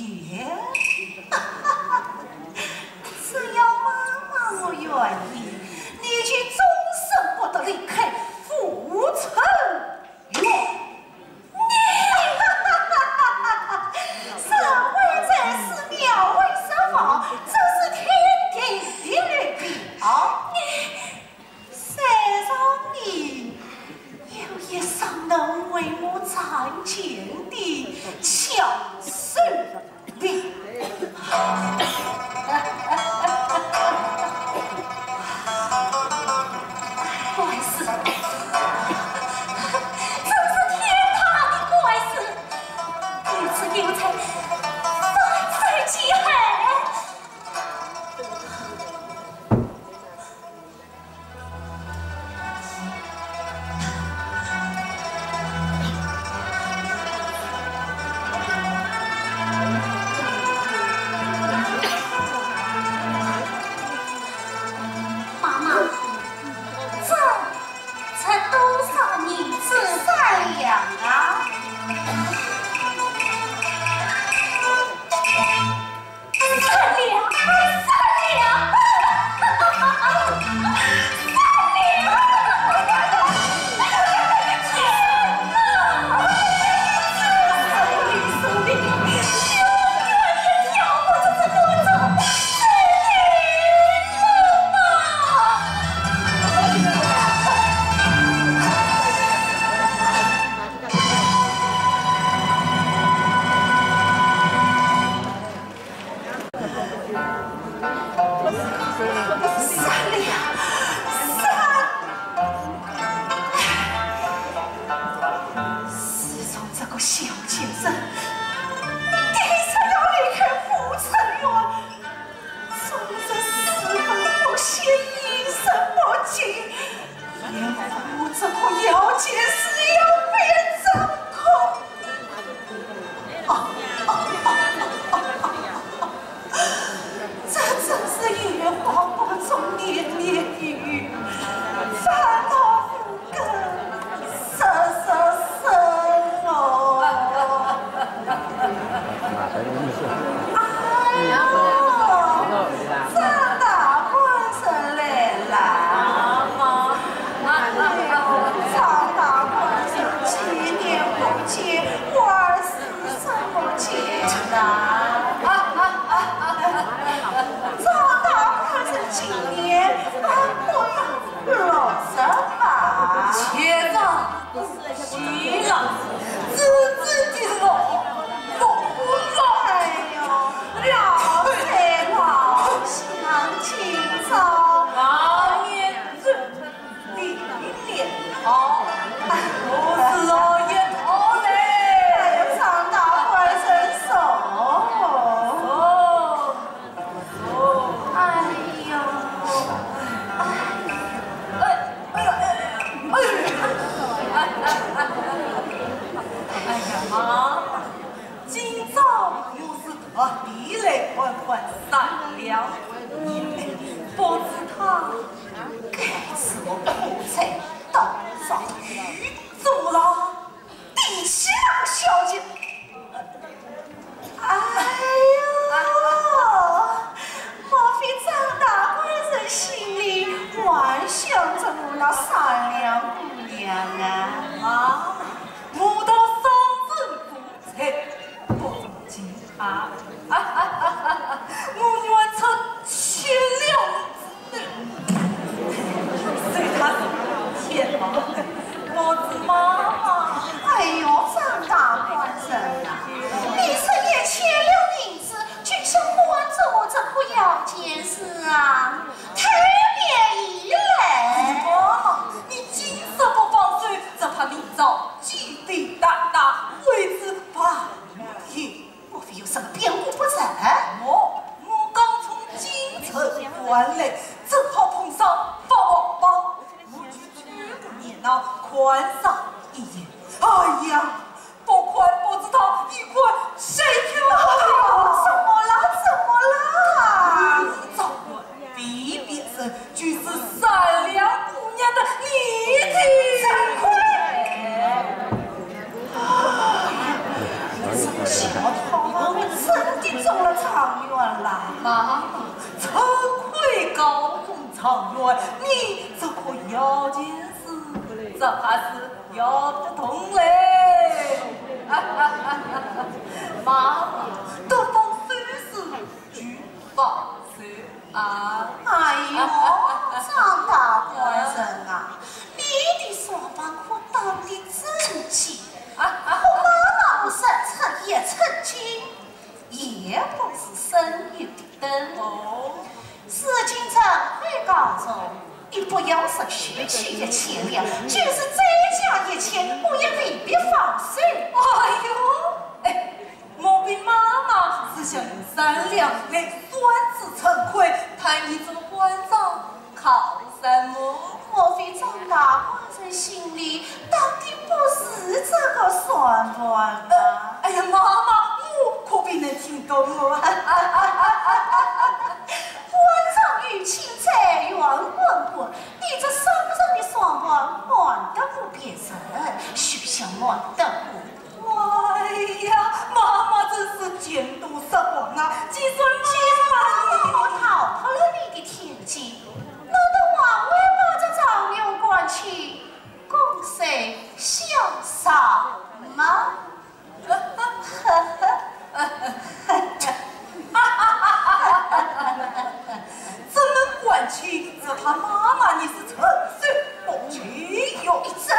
善良，善，自从这个小贱人提出要离开富春园，总是事不过先，一事不成，连我这个要紧事要变成空。 这真是野花花中年年雨，烦恼不更十十生哦。哎呦，张大官人来了。哎呦，张大官人几年不见，我儿是 什么见呐？张大官人今年还不到六十吧？且长不急了，自己的老公不了。哎呦，老贼老相，今朝啊，也是 你，你，哦，我是老爷头嘞。哎呀，张大官人送。送，送。哎呀，哎，哎呀，哎呀，哎呀。哎呀，妈妈，今朝我是特地来看看善良姑娘，不知她 该是我苦菜刀上遇着了，提起那个小姐。哎呦，莫非张大官人心里还想着我那善良姑娘啊？啊，我倒上阵做贼，不如今 啊，我愿出千两银子，随他天堂，我的妈妈。哎呦，张大官人啊，你这一千两银子，就想换做这个要紧事啊，太便宜了。妈妈，你今日不放手，只怕明朝鸡飞蛋打，为之白 天，莫非有什么变故不成？我，我刚从京城赶来，正好碰上发黄榜，我就凑个热闹看上一眼。哎呀，不看不知道，一看吓一跳。哎呦，怎么了？怎么了？嗯，糟糕， 非别人，就是善良姑娘的你的。张坤！哎呀，这个小桃花真的中了状元了。妈妈，陈魁高中状元，你这个要紧事，这怕是要不通嘞。妈妈，都放手是举放手。 啊。哎呦，张大官人啊，你的双棒可打得真紧，可妈妈我三尺一寸金，也不是省油的灯。哦。如今陈魁高中，你不要说区区一千两，就是再加一千，我也未必放手。哎呦，哎， 莫非妈妈是想用三两来算计陈魁，派你做馆长靠山么？莫非张大官人心里打的不是这个算盘吗？哎呀，妈妈，我可不能听懂哦。馆长有请，财源滚滚，你这商人的算盘瞒得过别人，休想瞒得过 哎呀，妈妈真是见多识广啊，计算机嘛。我逃脱了你的天机，难道还会把这状元赶去公审校场吗？怎么赶去？只怕妈妈你是承受不起哟。你这是什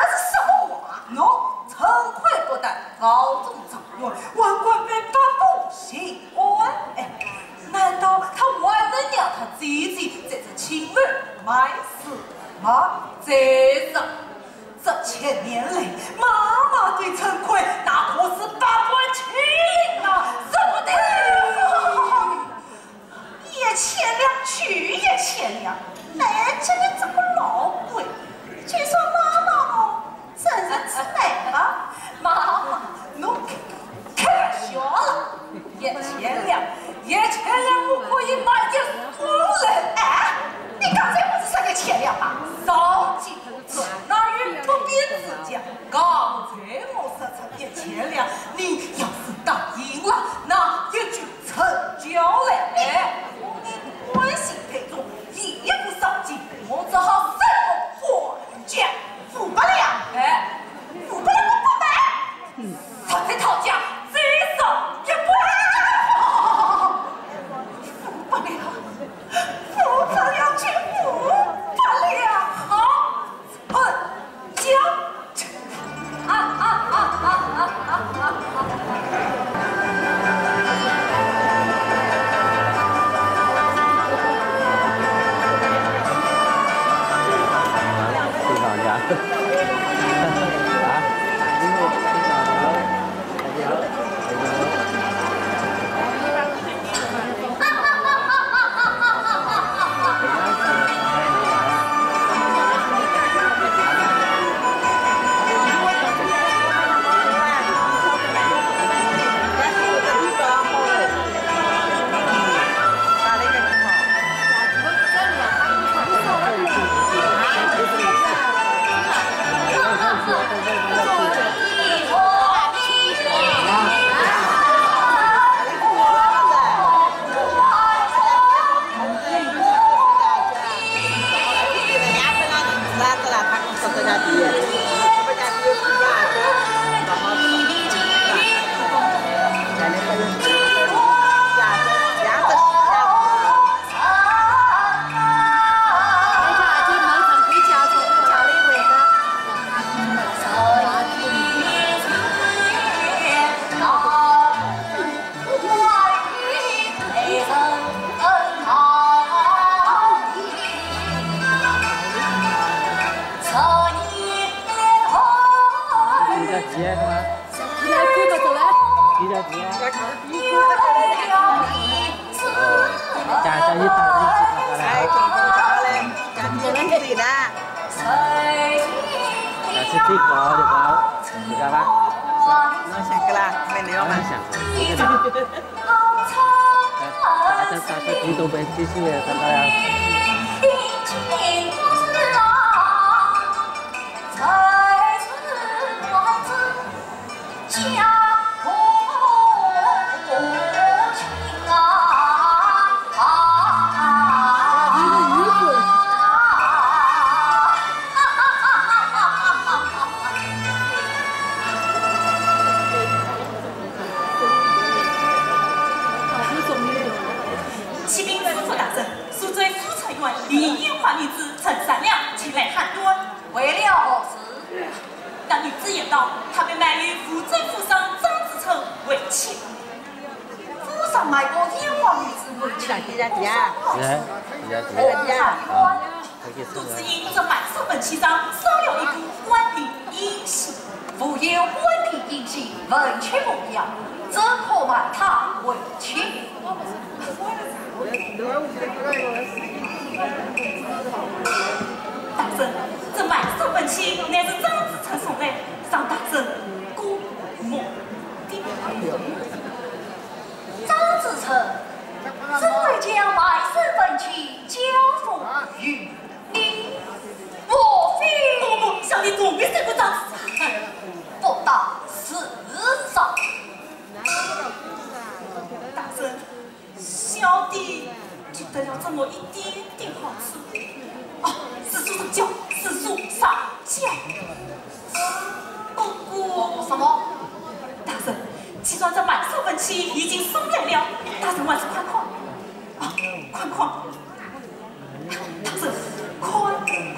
么话？喏，陈魁不但高中状元，还官拜八府县官。哎，难道他还能让姐姐在这青楼卖丝袜，这是这千年来妈妈对陈魁那可是百般欺凌啊，舍不得。一千两去一千两，哎，这个这个老鬼，就说妈妈哦， 真是吃奶吧？妈妈，侬开开玩笑了，一千两，一千两我可以买一屋人。哎，你刚才不是说一千两吗？少几个字，哪有不便之讲？刚才我说出一千两，你要是答应了，那也就成交了。哎，我的关系太重，一步上进，我只好三步换将。 五百两。哎，五百两我不卖，实在讨价，再少一半。五百两，五百两就五百两，好，成交。啊啊啊啊啊啊啊！ 启禀知府大人，苏州苏城县李银花女子陈善良前来判断。为了何事？那女子言道，她被卖与福州富商张子成为妻。富商卖过银花女子为妻，不是我。是，是，是。我判断， 都是因这满手本契上少了一个官定印信。无有官定印信，文契模样，怎可卖她为妻？大人，这满手本契乃是张子成送来，让大人过目的。 张子成，怎会将卖身份契交付于你？莫非……不，不，小弟从未见过张子成。不到自招。大人，小弟只得了这么一点点好处。哦，是书上交，是书上交。 不过……什么？大人，既然这满手本契已经送来了，大人还是看看。啊，看看。大人，看看。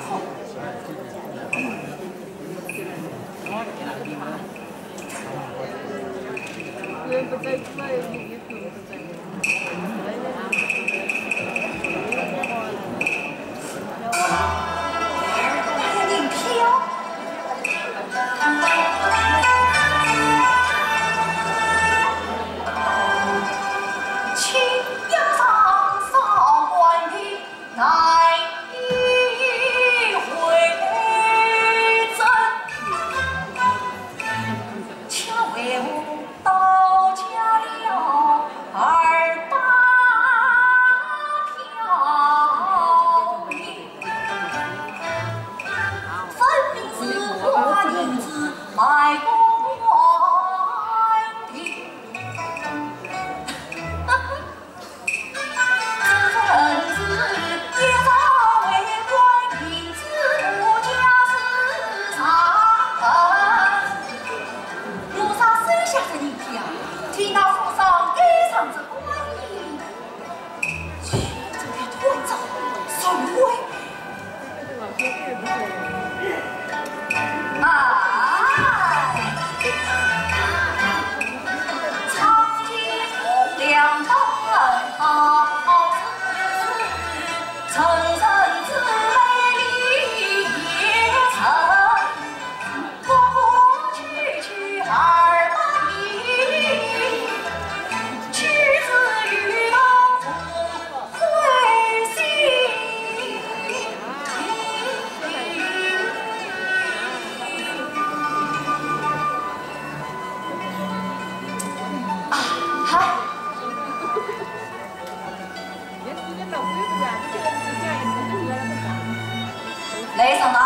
来人呐，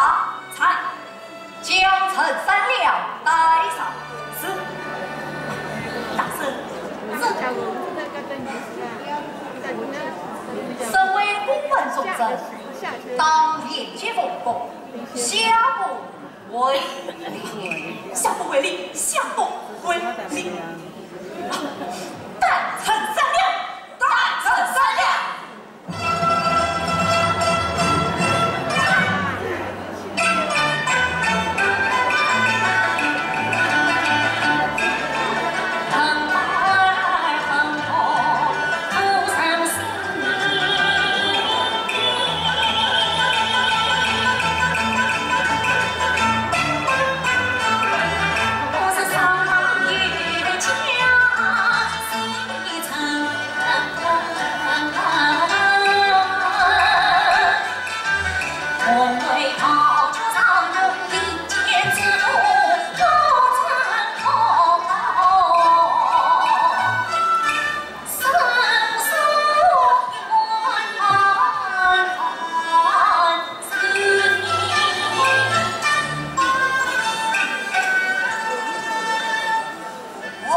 参将陈三娘带上。是。大人。是。身为公门重臣，当廉洁奉公，下不为例。下不为例，下不为例。啊，带陈三娘，带陈三娘。 哦，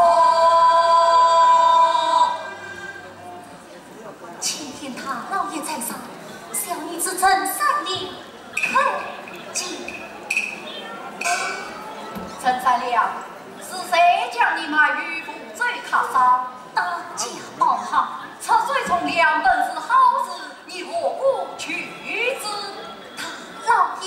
青天大老爷在上，小女子陈三娘叩见。陈三娘，是谁将你卖于福州客商？大家报好。出水从良，本是好事，你何故拒之？大老爷。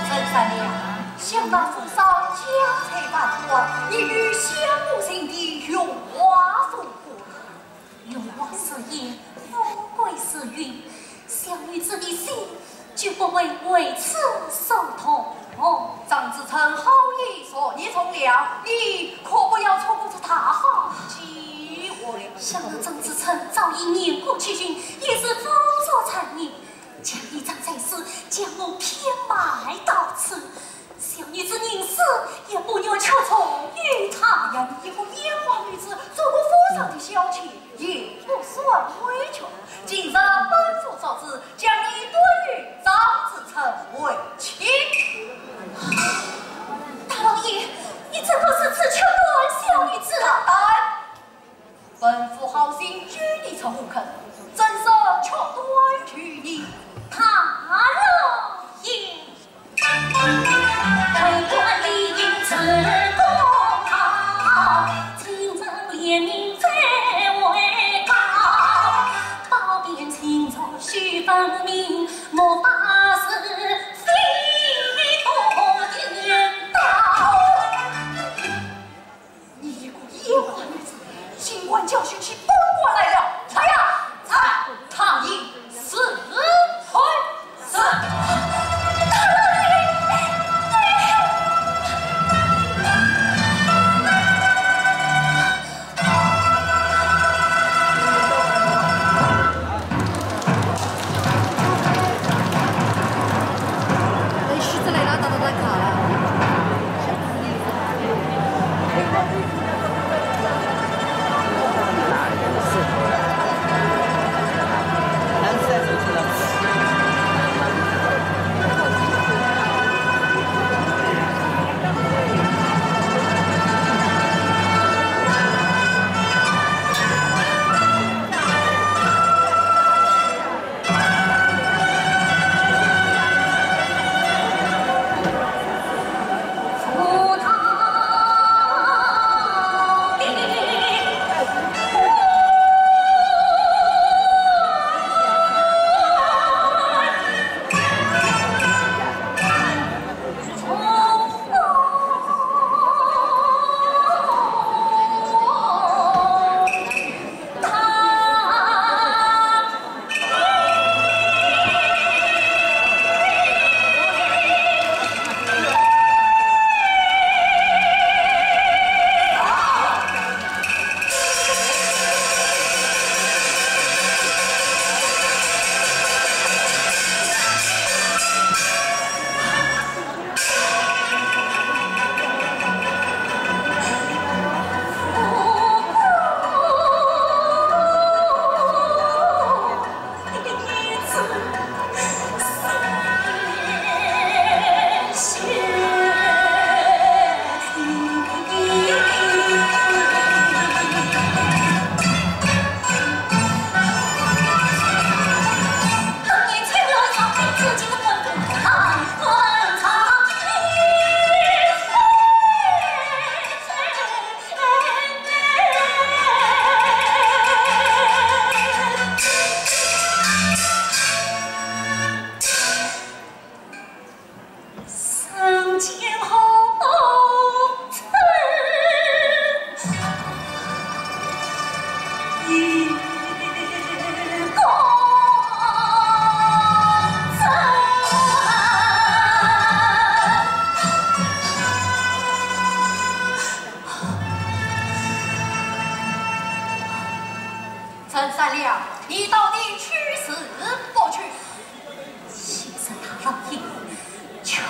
陈三娘，想那富商家财万贯，一语相无情的荣华富贵。荣华似烟，富贵似云，小女子的心 绝不会为此所动。张子成好意，昨日从良，你可不要错过这大好机会。想那张子成早已年过七旬，已是风烛残年，家里长在世，将我偏卖到此，小女子宁死也不愿屈从于他。哎呀，你一个烟花女子，做个富商的小妾，也不算委屈。今日本府作主， 将你对于张子成为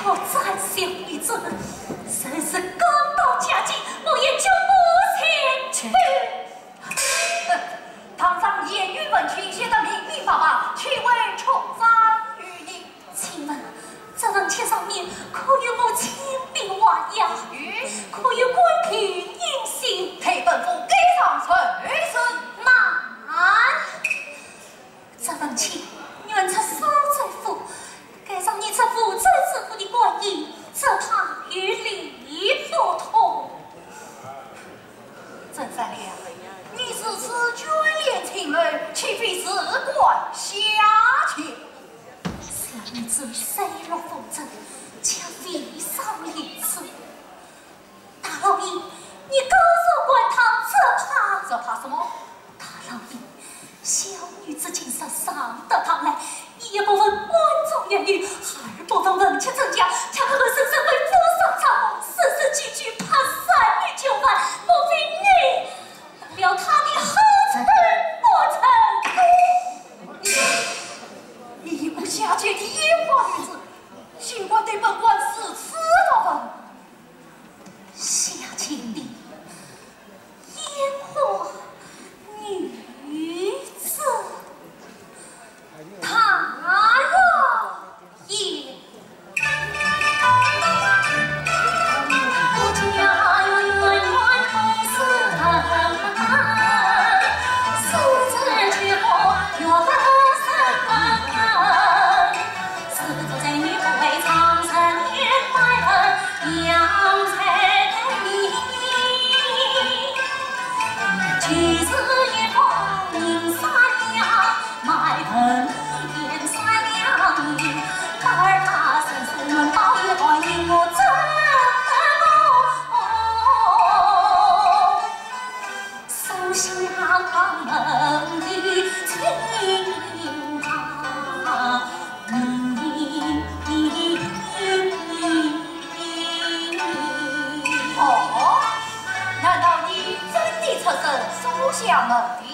我胆小如鼠，若是刚到家中，我也绝不前去。哼，堂上言语问题，写得明明白白，岂为出张于你？请问，这文契上面可有我亲笔画押？有。可有官凭印信？待本府盖上呈审。慢！ 这文契原出苏州府，该上你这湖州知府的官印，只怕有理不通。曾善良，你如此眷恋青梅，岂非事关下情？是你这水落风尘，却为啥如此？ 大老爷，你告诉官堂，只怕……只怕什么？大老爷，小女子今日上得堂来，一不问官中言语，二不问文契真假，却口口声声为府上张望，字字句句怕三年就犯，莫非你动了他的好心不成？你，你一个下贱的烟花女子，竟敢对本官如此作风！ 下贱的烟花女子，大老爷。哦，难道你真的出身书香门第？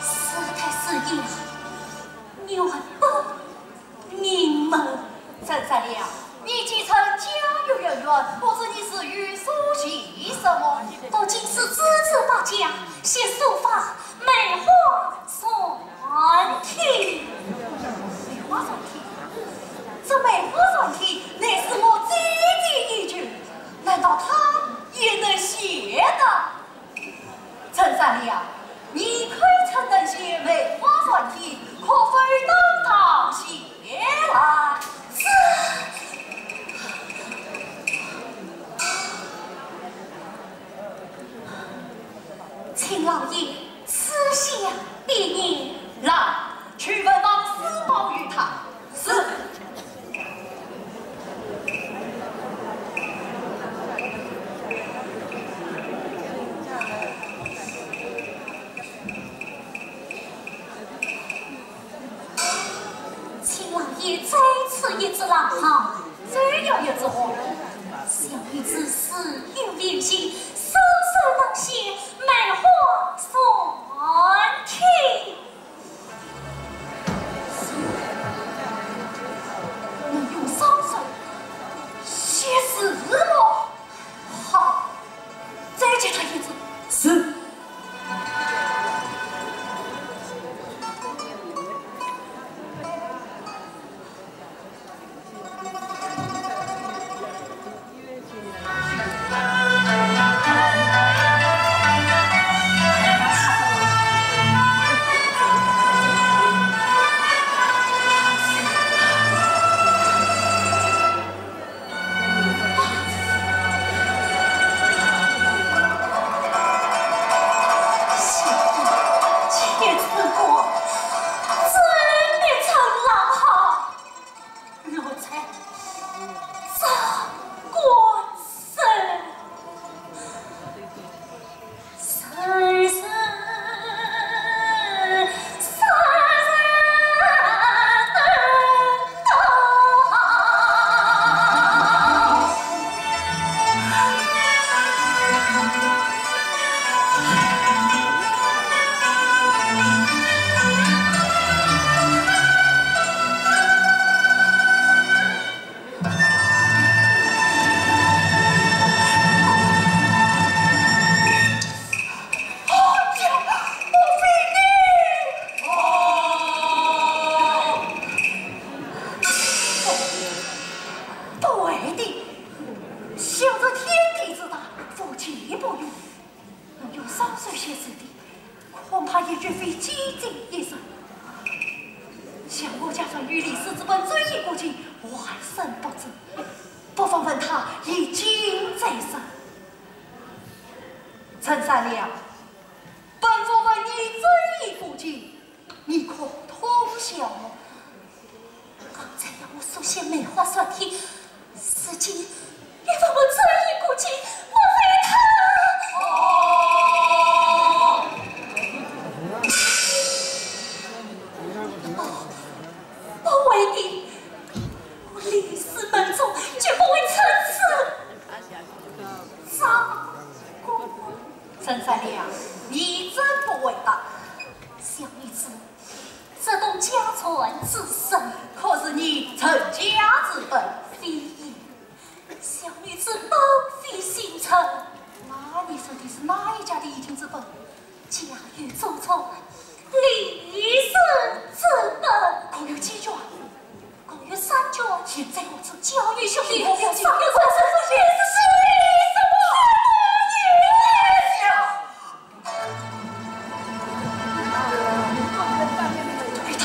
是的，是的，原本 名门。曾善良，你既称家有渊源，不知你是有书习什么？我经书知字百家，习书法，梅花篆体。梅花篆体？这梅花篆体乃是我姐姐一绝，难道她也能写得？ 曾善良，的，想这天地之大，无奇不有，能用双手写字的，恐怕也绝非几经一人。想我家传御历史之本《遵义古籍》，万圣不知，不妨问他一经再审。陈善良，本府问你《遵义古籍》，你可通晓么？刚才要我书写梅花三天，如今你问我《遵义古籍》，莫非他……哦，哦，为弟，我历史门中绝不会称此张官。陈善良，你真不会答。想你知，这东家传之身，可是你陈家之本。非也，小女子本非姓陈。那你说的是哪一家的姻亲之本？家有祖宗，历史之本。共有几卷？共有三卷。现在我这教育兄弟，不要紧，三卷三十卷，是什么？什么也讲。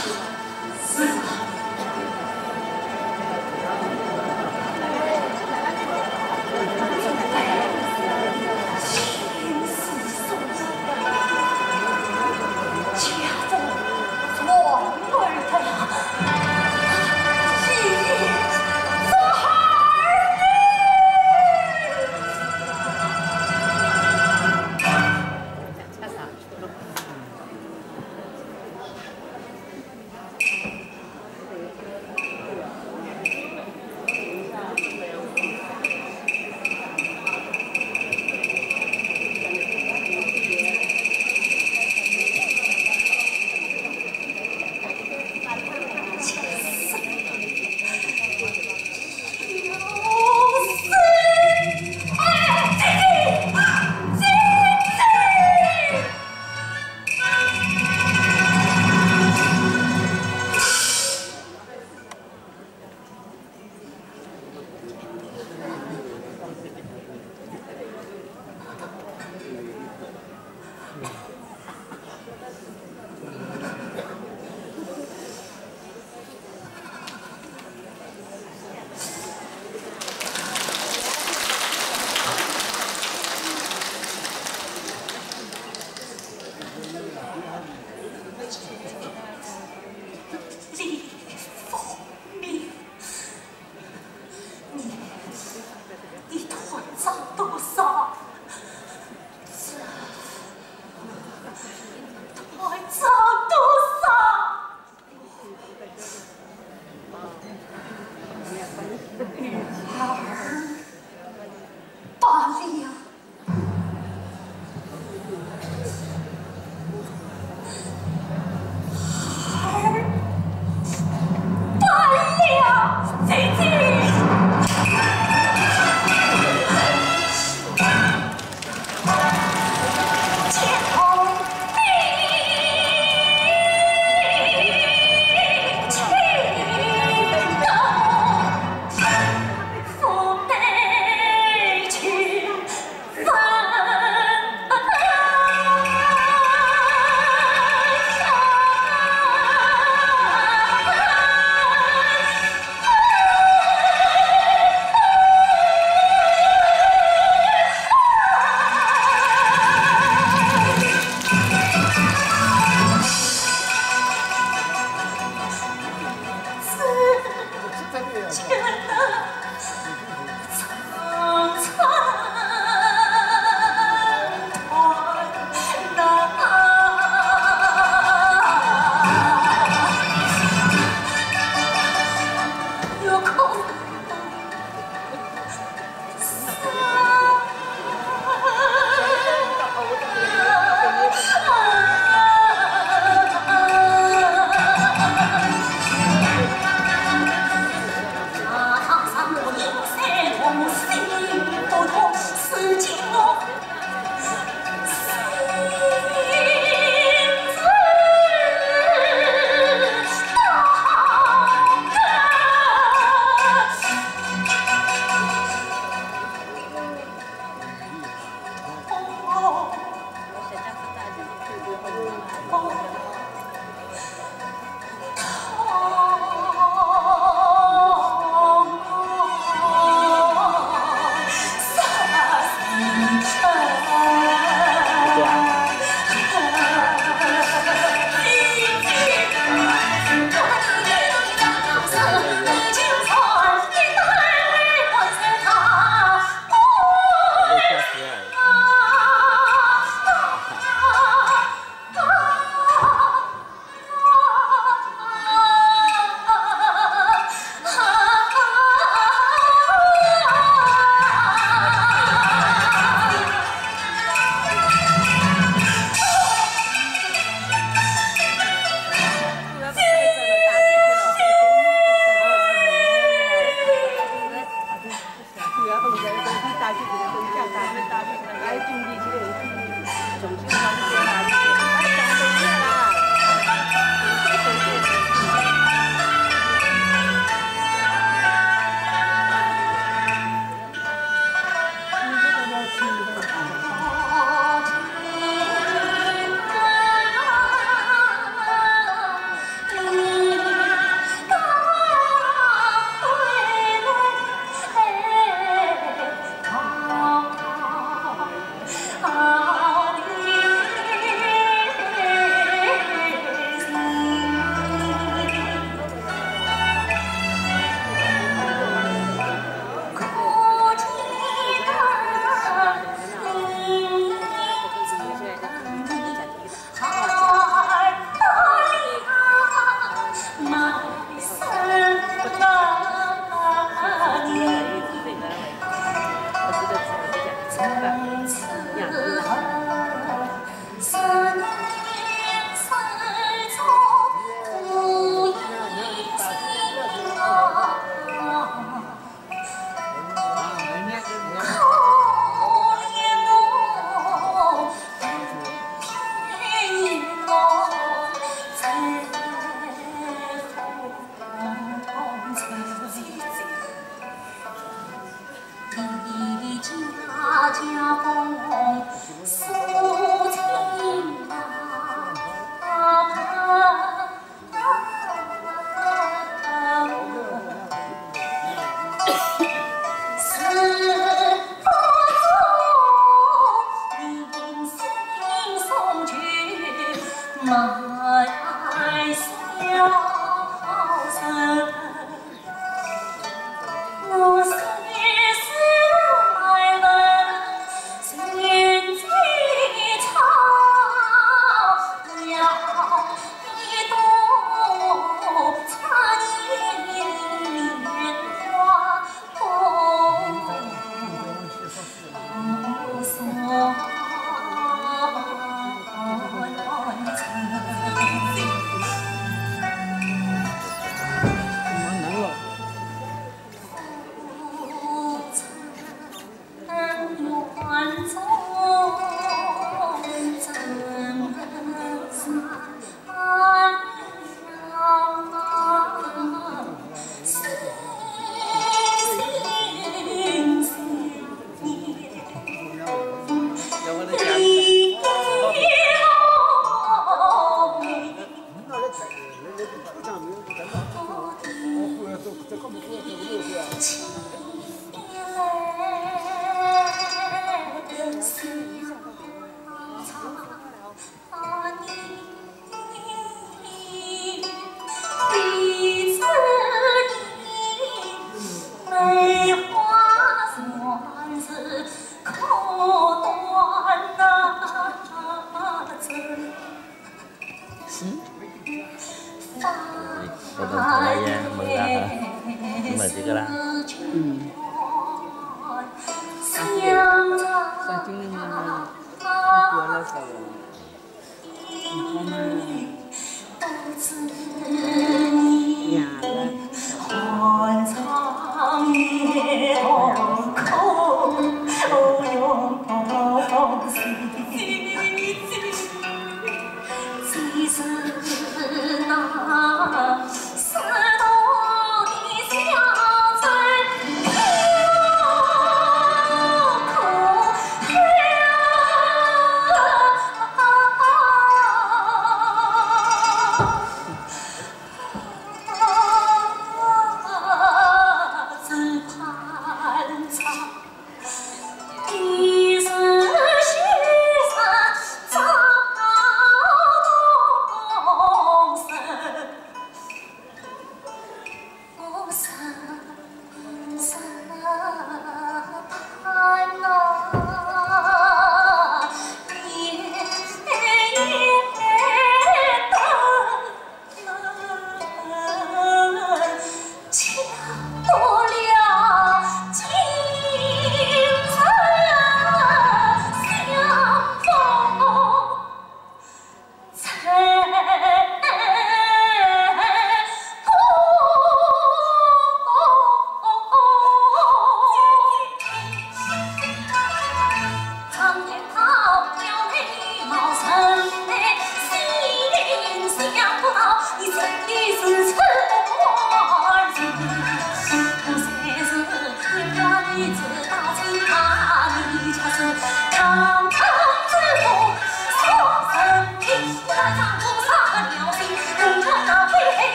李凤鸣，你，你断章取义，断章取义。 罢了，罢了，姐姐。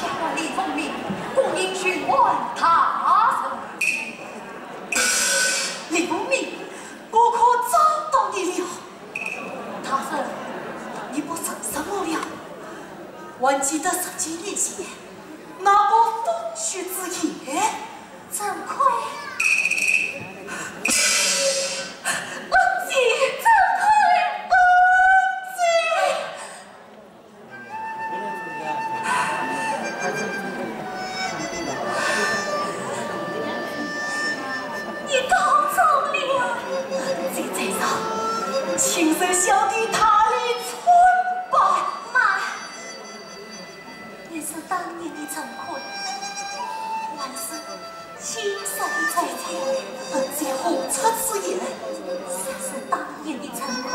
下官李凤鸣，恭迎巡按大人。李凤鸣，我可找到你了。大人，你不认识我了？还记得十几年前那个风雪之夜？ 陈魁。恩姐，陈魁，恩姐。你告状了。恩姐在上，请受小弟大礼参拜。慢。 你是当年的陈魁，还是今日的陈魁？恩姐何出此言？若是当年的陈魁，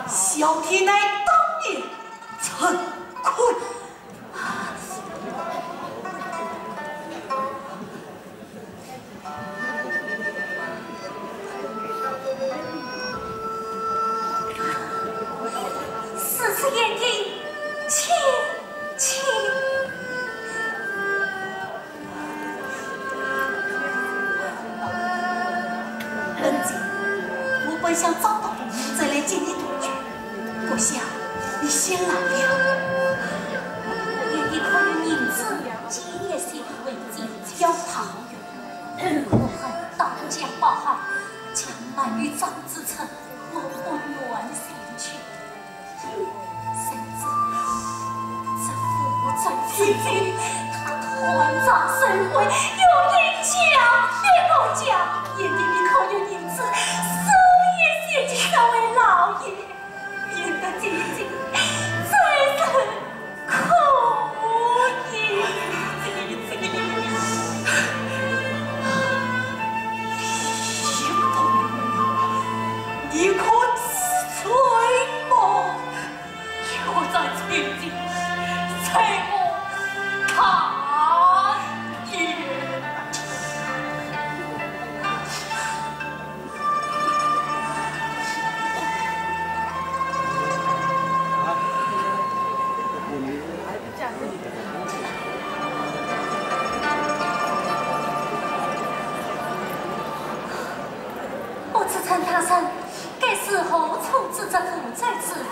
小弟乃当年陈坤。如此贤弟，请，请。 恩姐，我本想找到红云再来见你团聚，不想你先来了。贤弟可有银子？借一些为借。要他好用，可恨刀将包含，将满与张子成，我不愿前去。 谁知这父子之间，他断章取义，又因强骗弱，贤弟你可有银子，送一些去这位老爷，免得姐姐再受苦。 你可知罪吗？我在千金，罪过他也。 不知陈大人，该是何处之职，何在此府？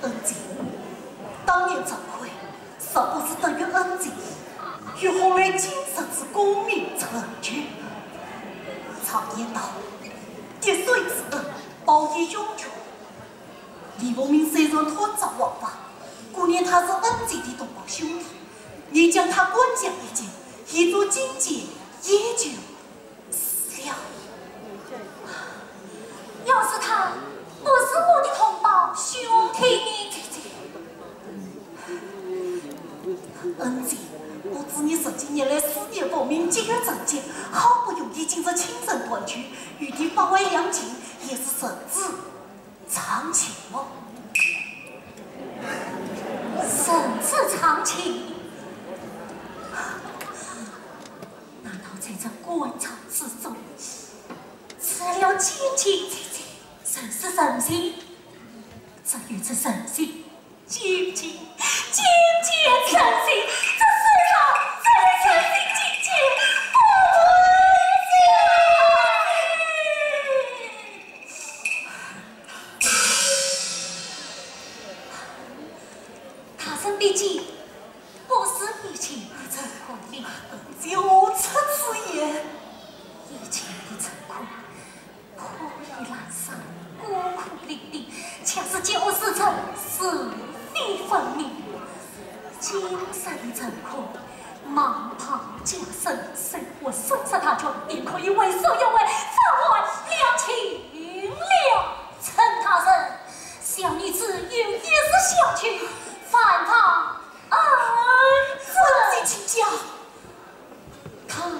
恩姐，当年张坤 若不是得遇恩姐，又何来今日之功名成就？常言道，滴水之恩，报以永绝。李凤鸣虽然贪赃枉法，顾念他是恩姐的同胞兄弟，你将他关押已久，一桩金钱也就 死了。要是他不是我的同胞兄弟呢？恩姐，不知你十几年来思念凤鸣，急于成亲，好不容易今日亲身团聚，与你发为良情，也是人之常情么。人之常情？ 难道在这官场之中，除了金钱之外，人是人情？只有这人情，金钱，金钱人情，这世上除了人情金钱，不会有。 大人毕竟不是以前的陈坤了。这何出之言？以前的陈坤，破衣烂衫，孤苦伶仃，却是教世人是非分明。今日的陈坤， 蟒袍加身，身为三十大军，定可以为所欲为，发还良情了。陈大人，小女子有一事相求，烦他恩准。请讲。大人。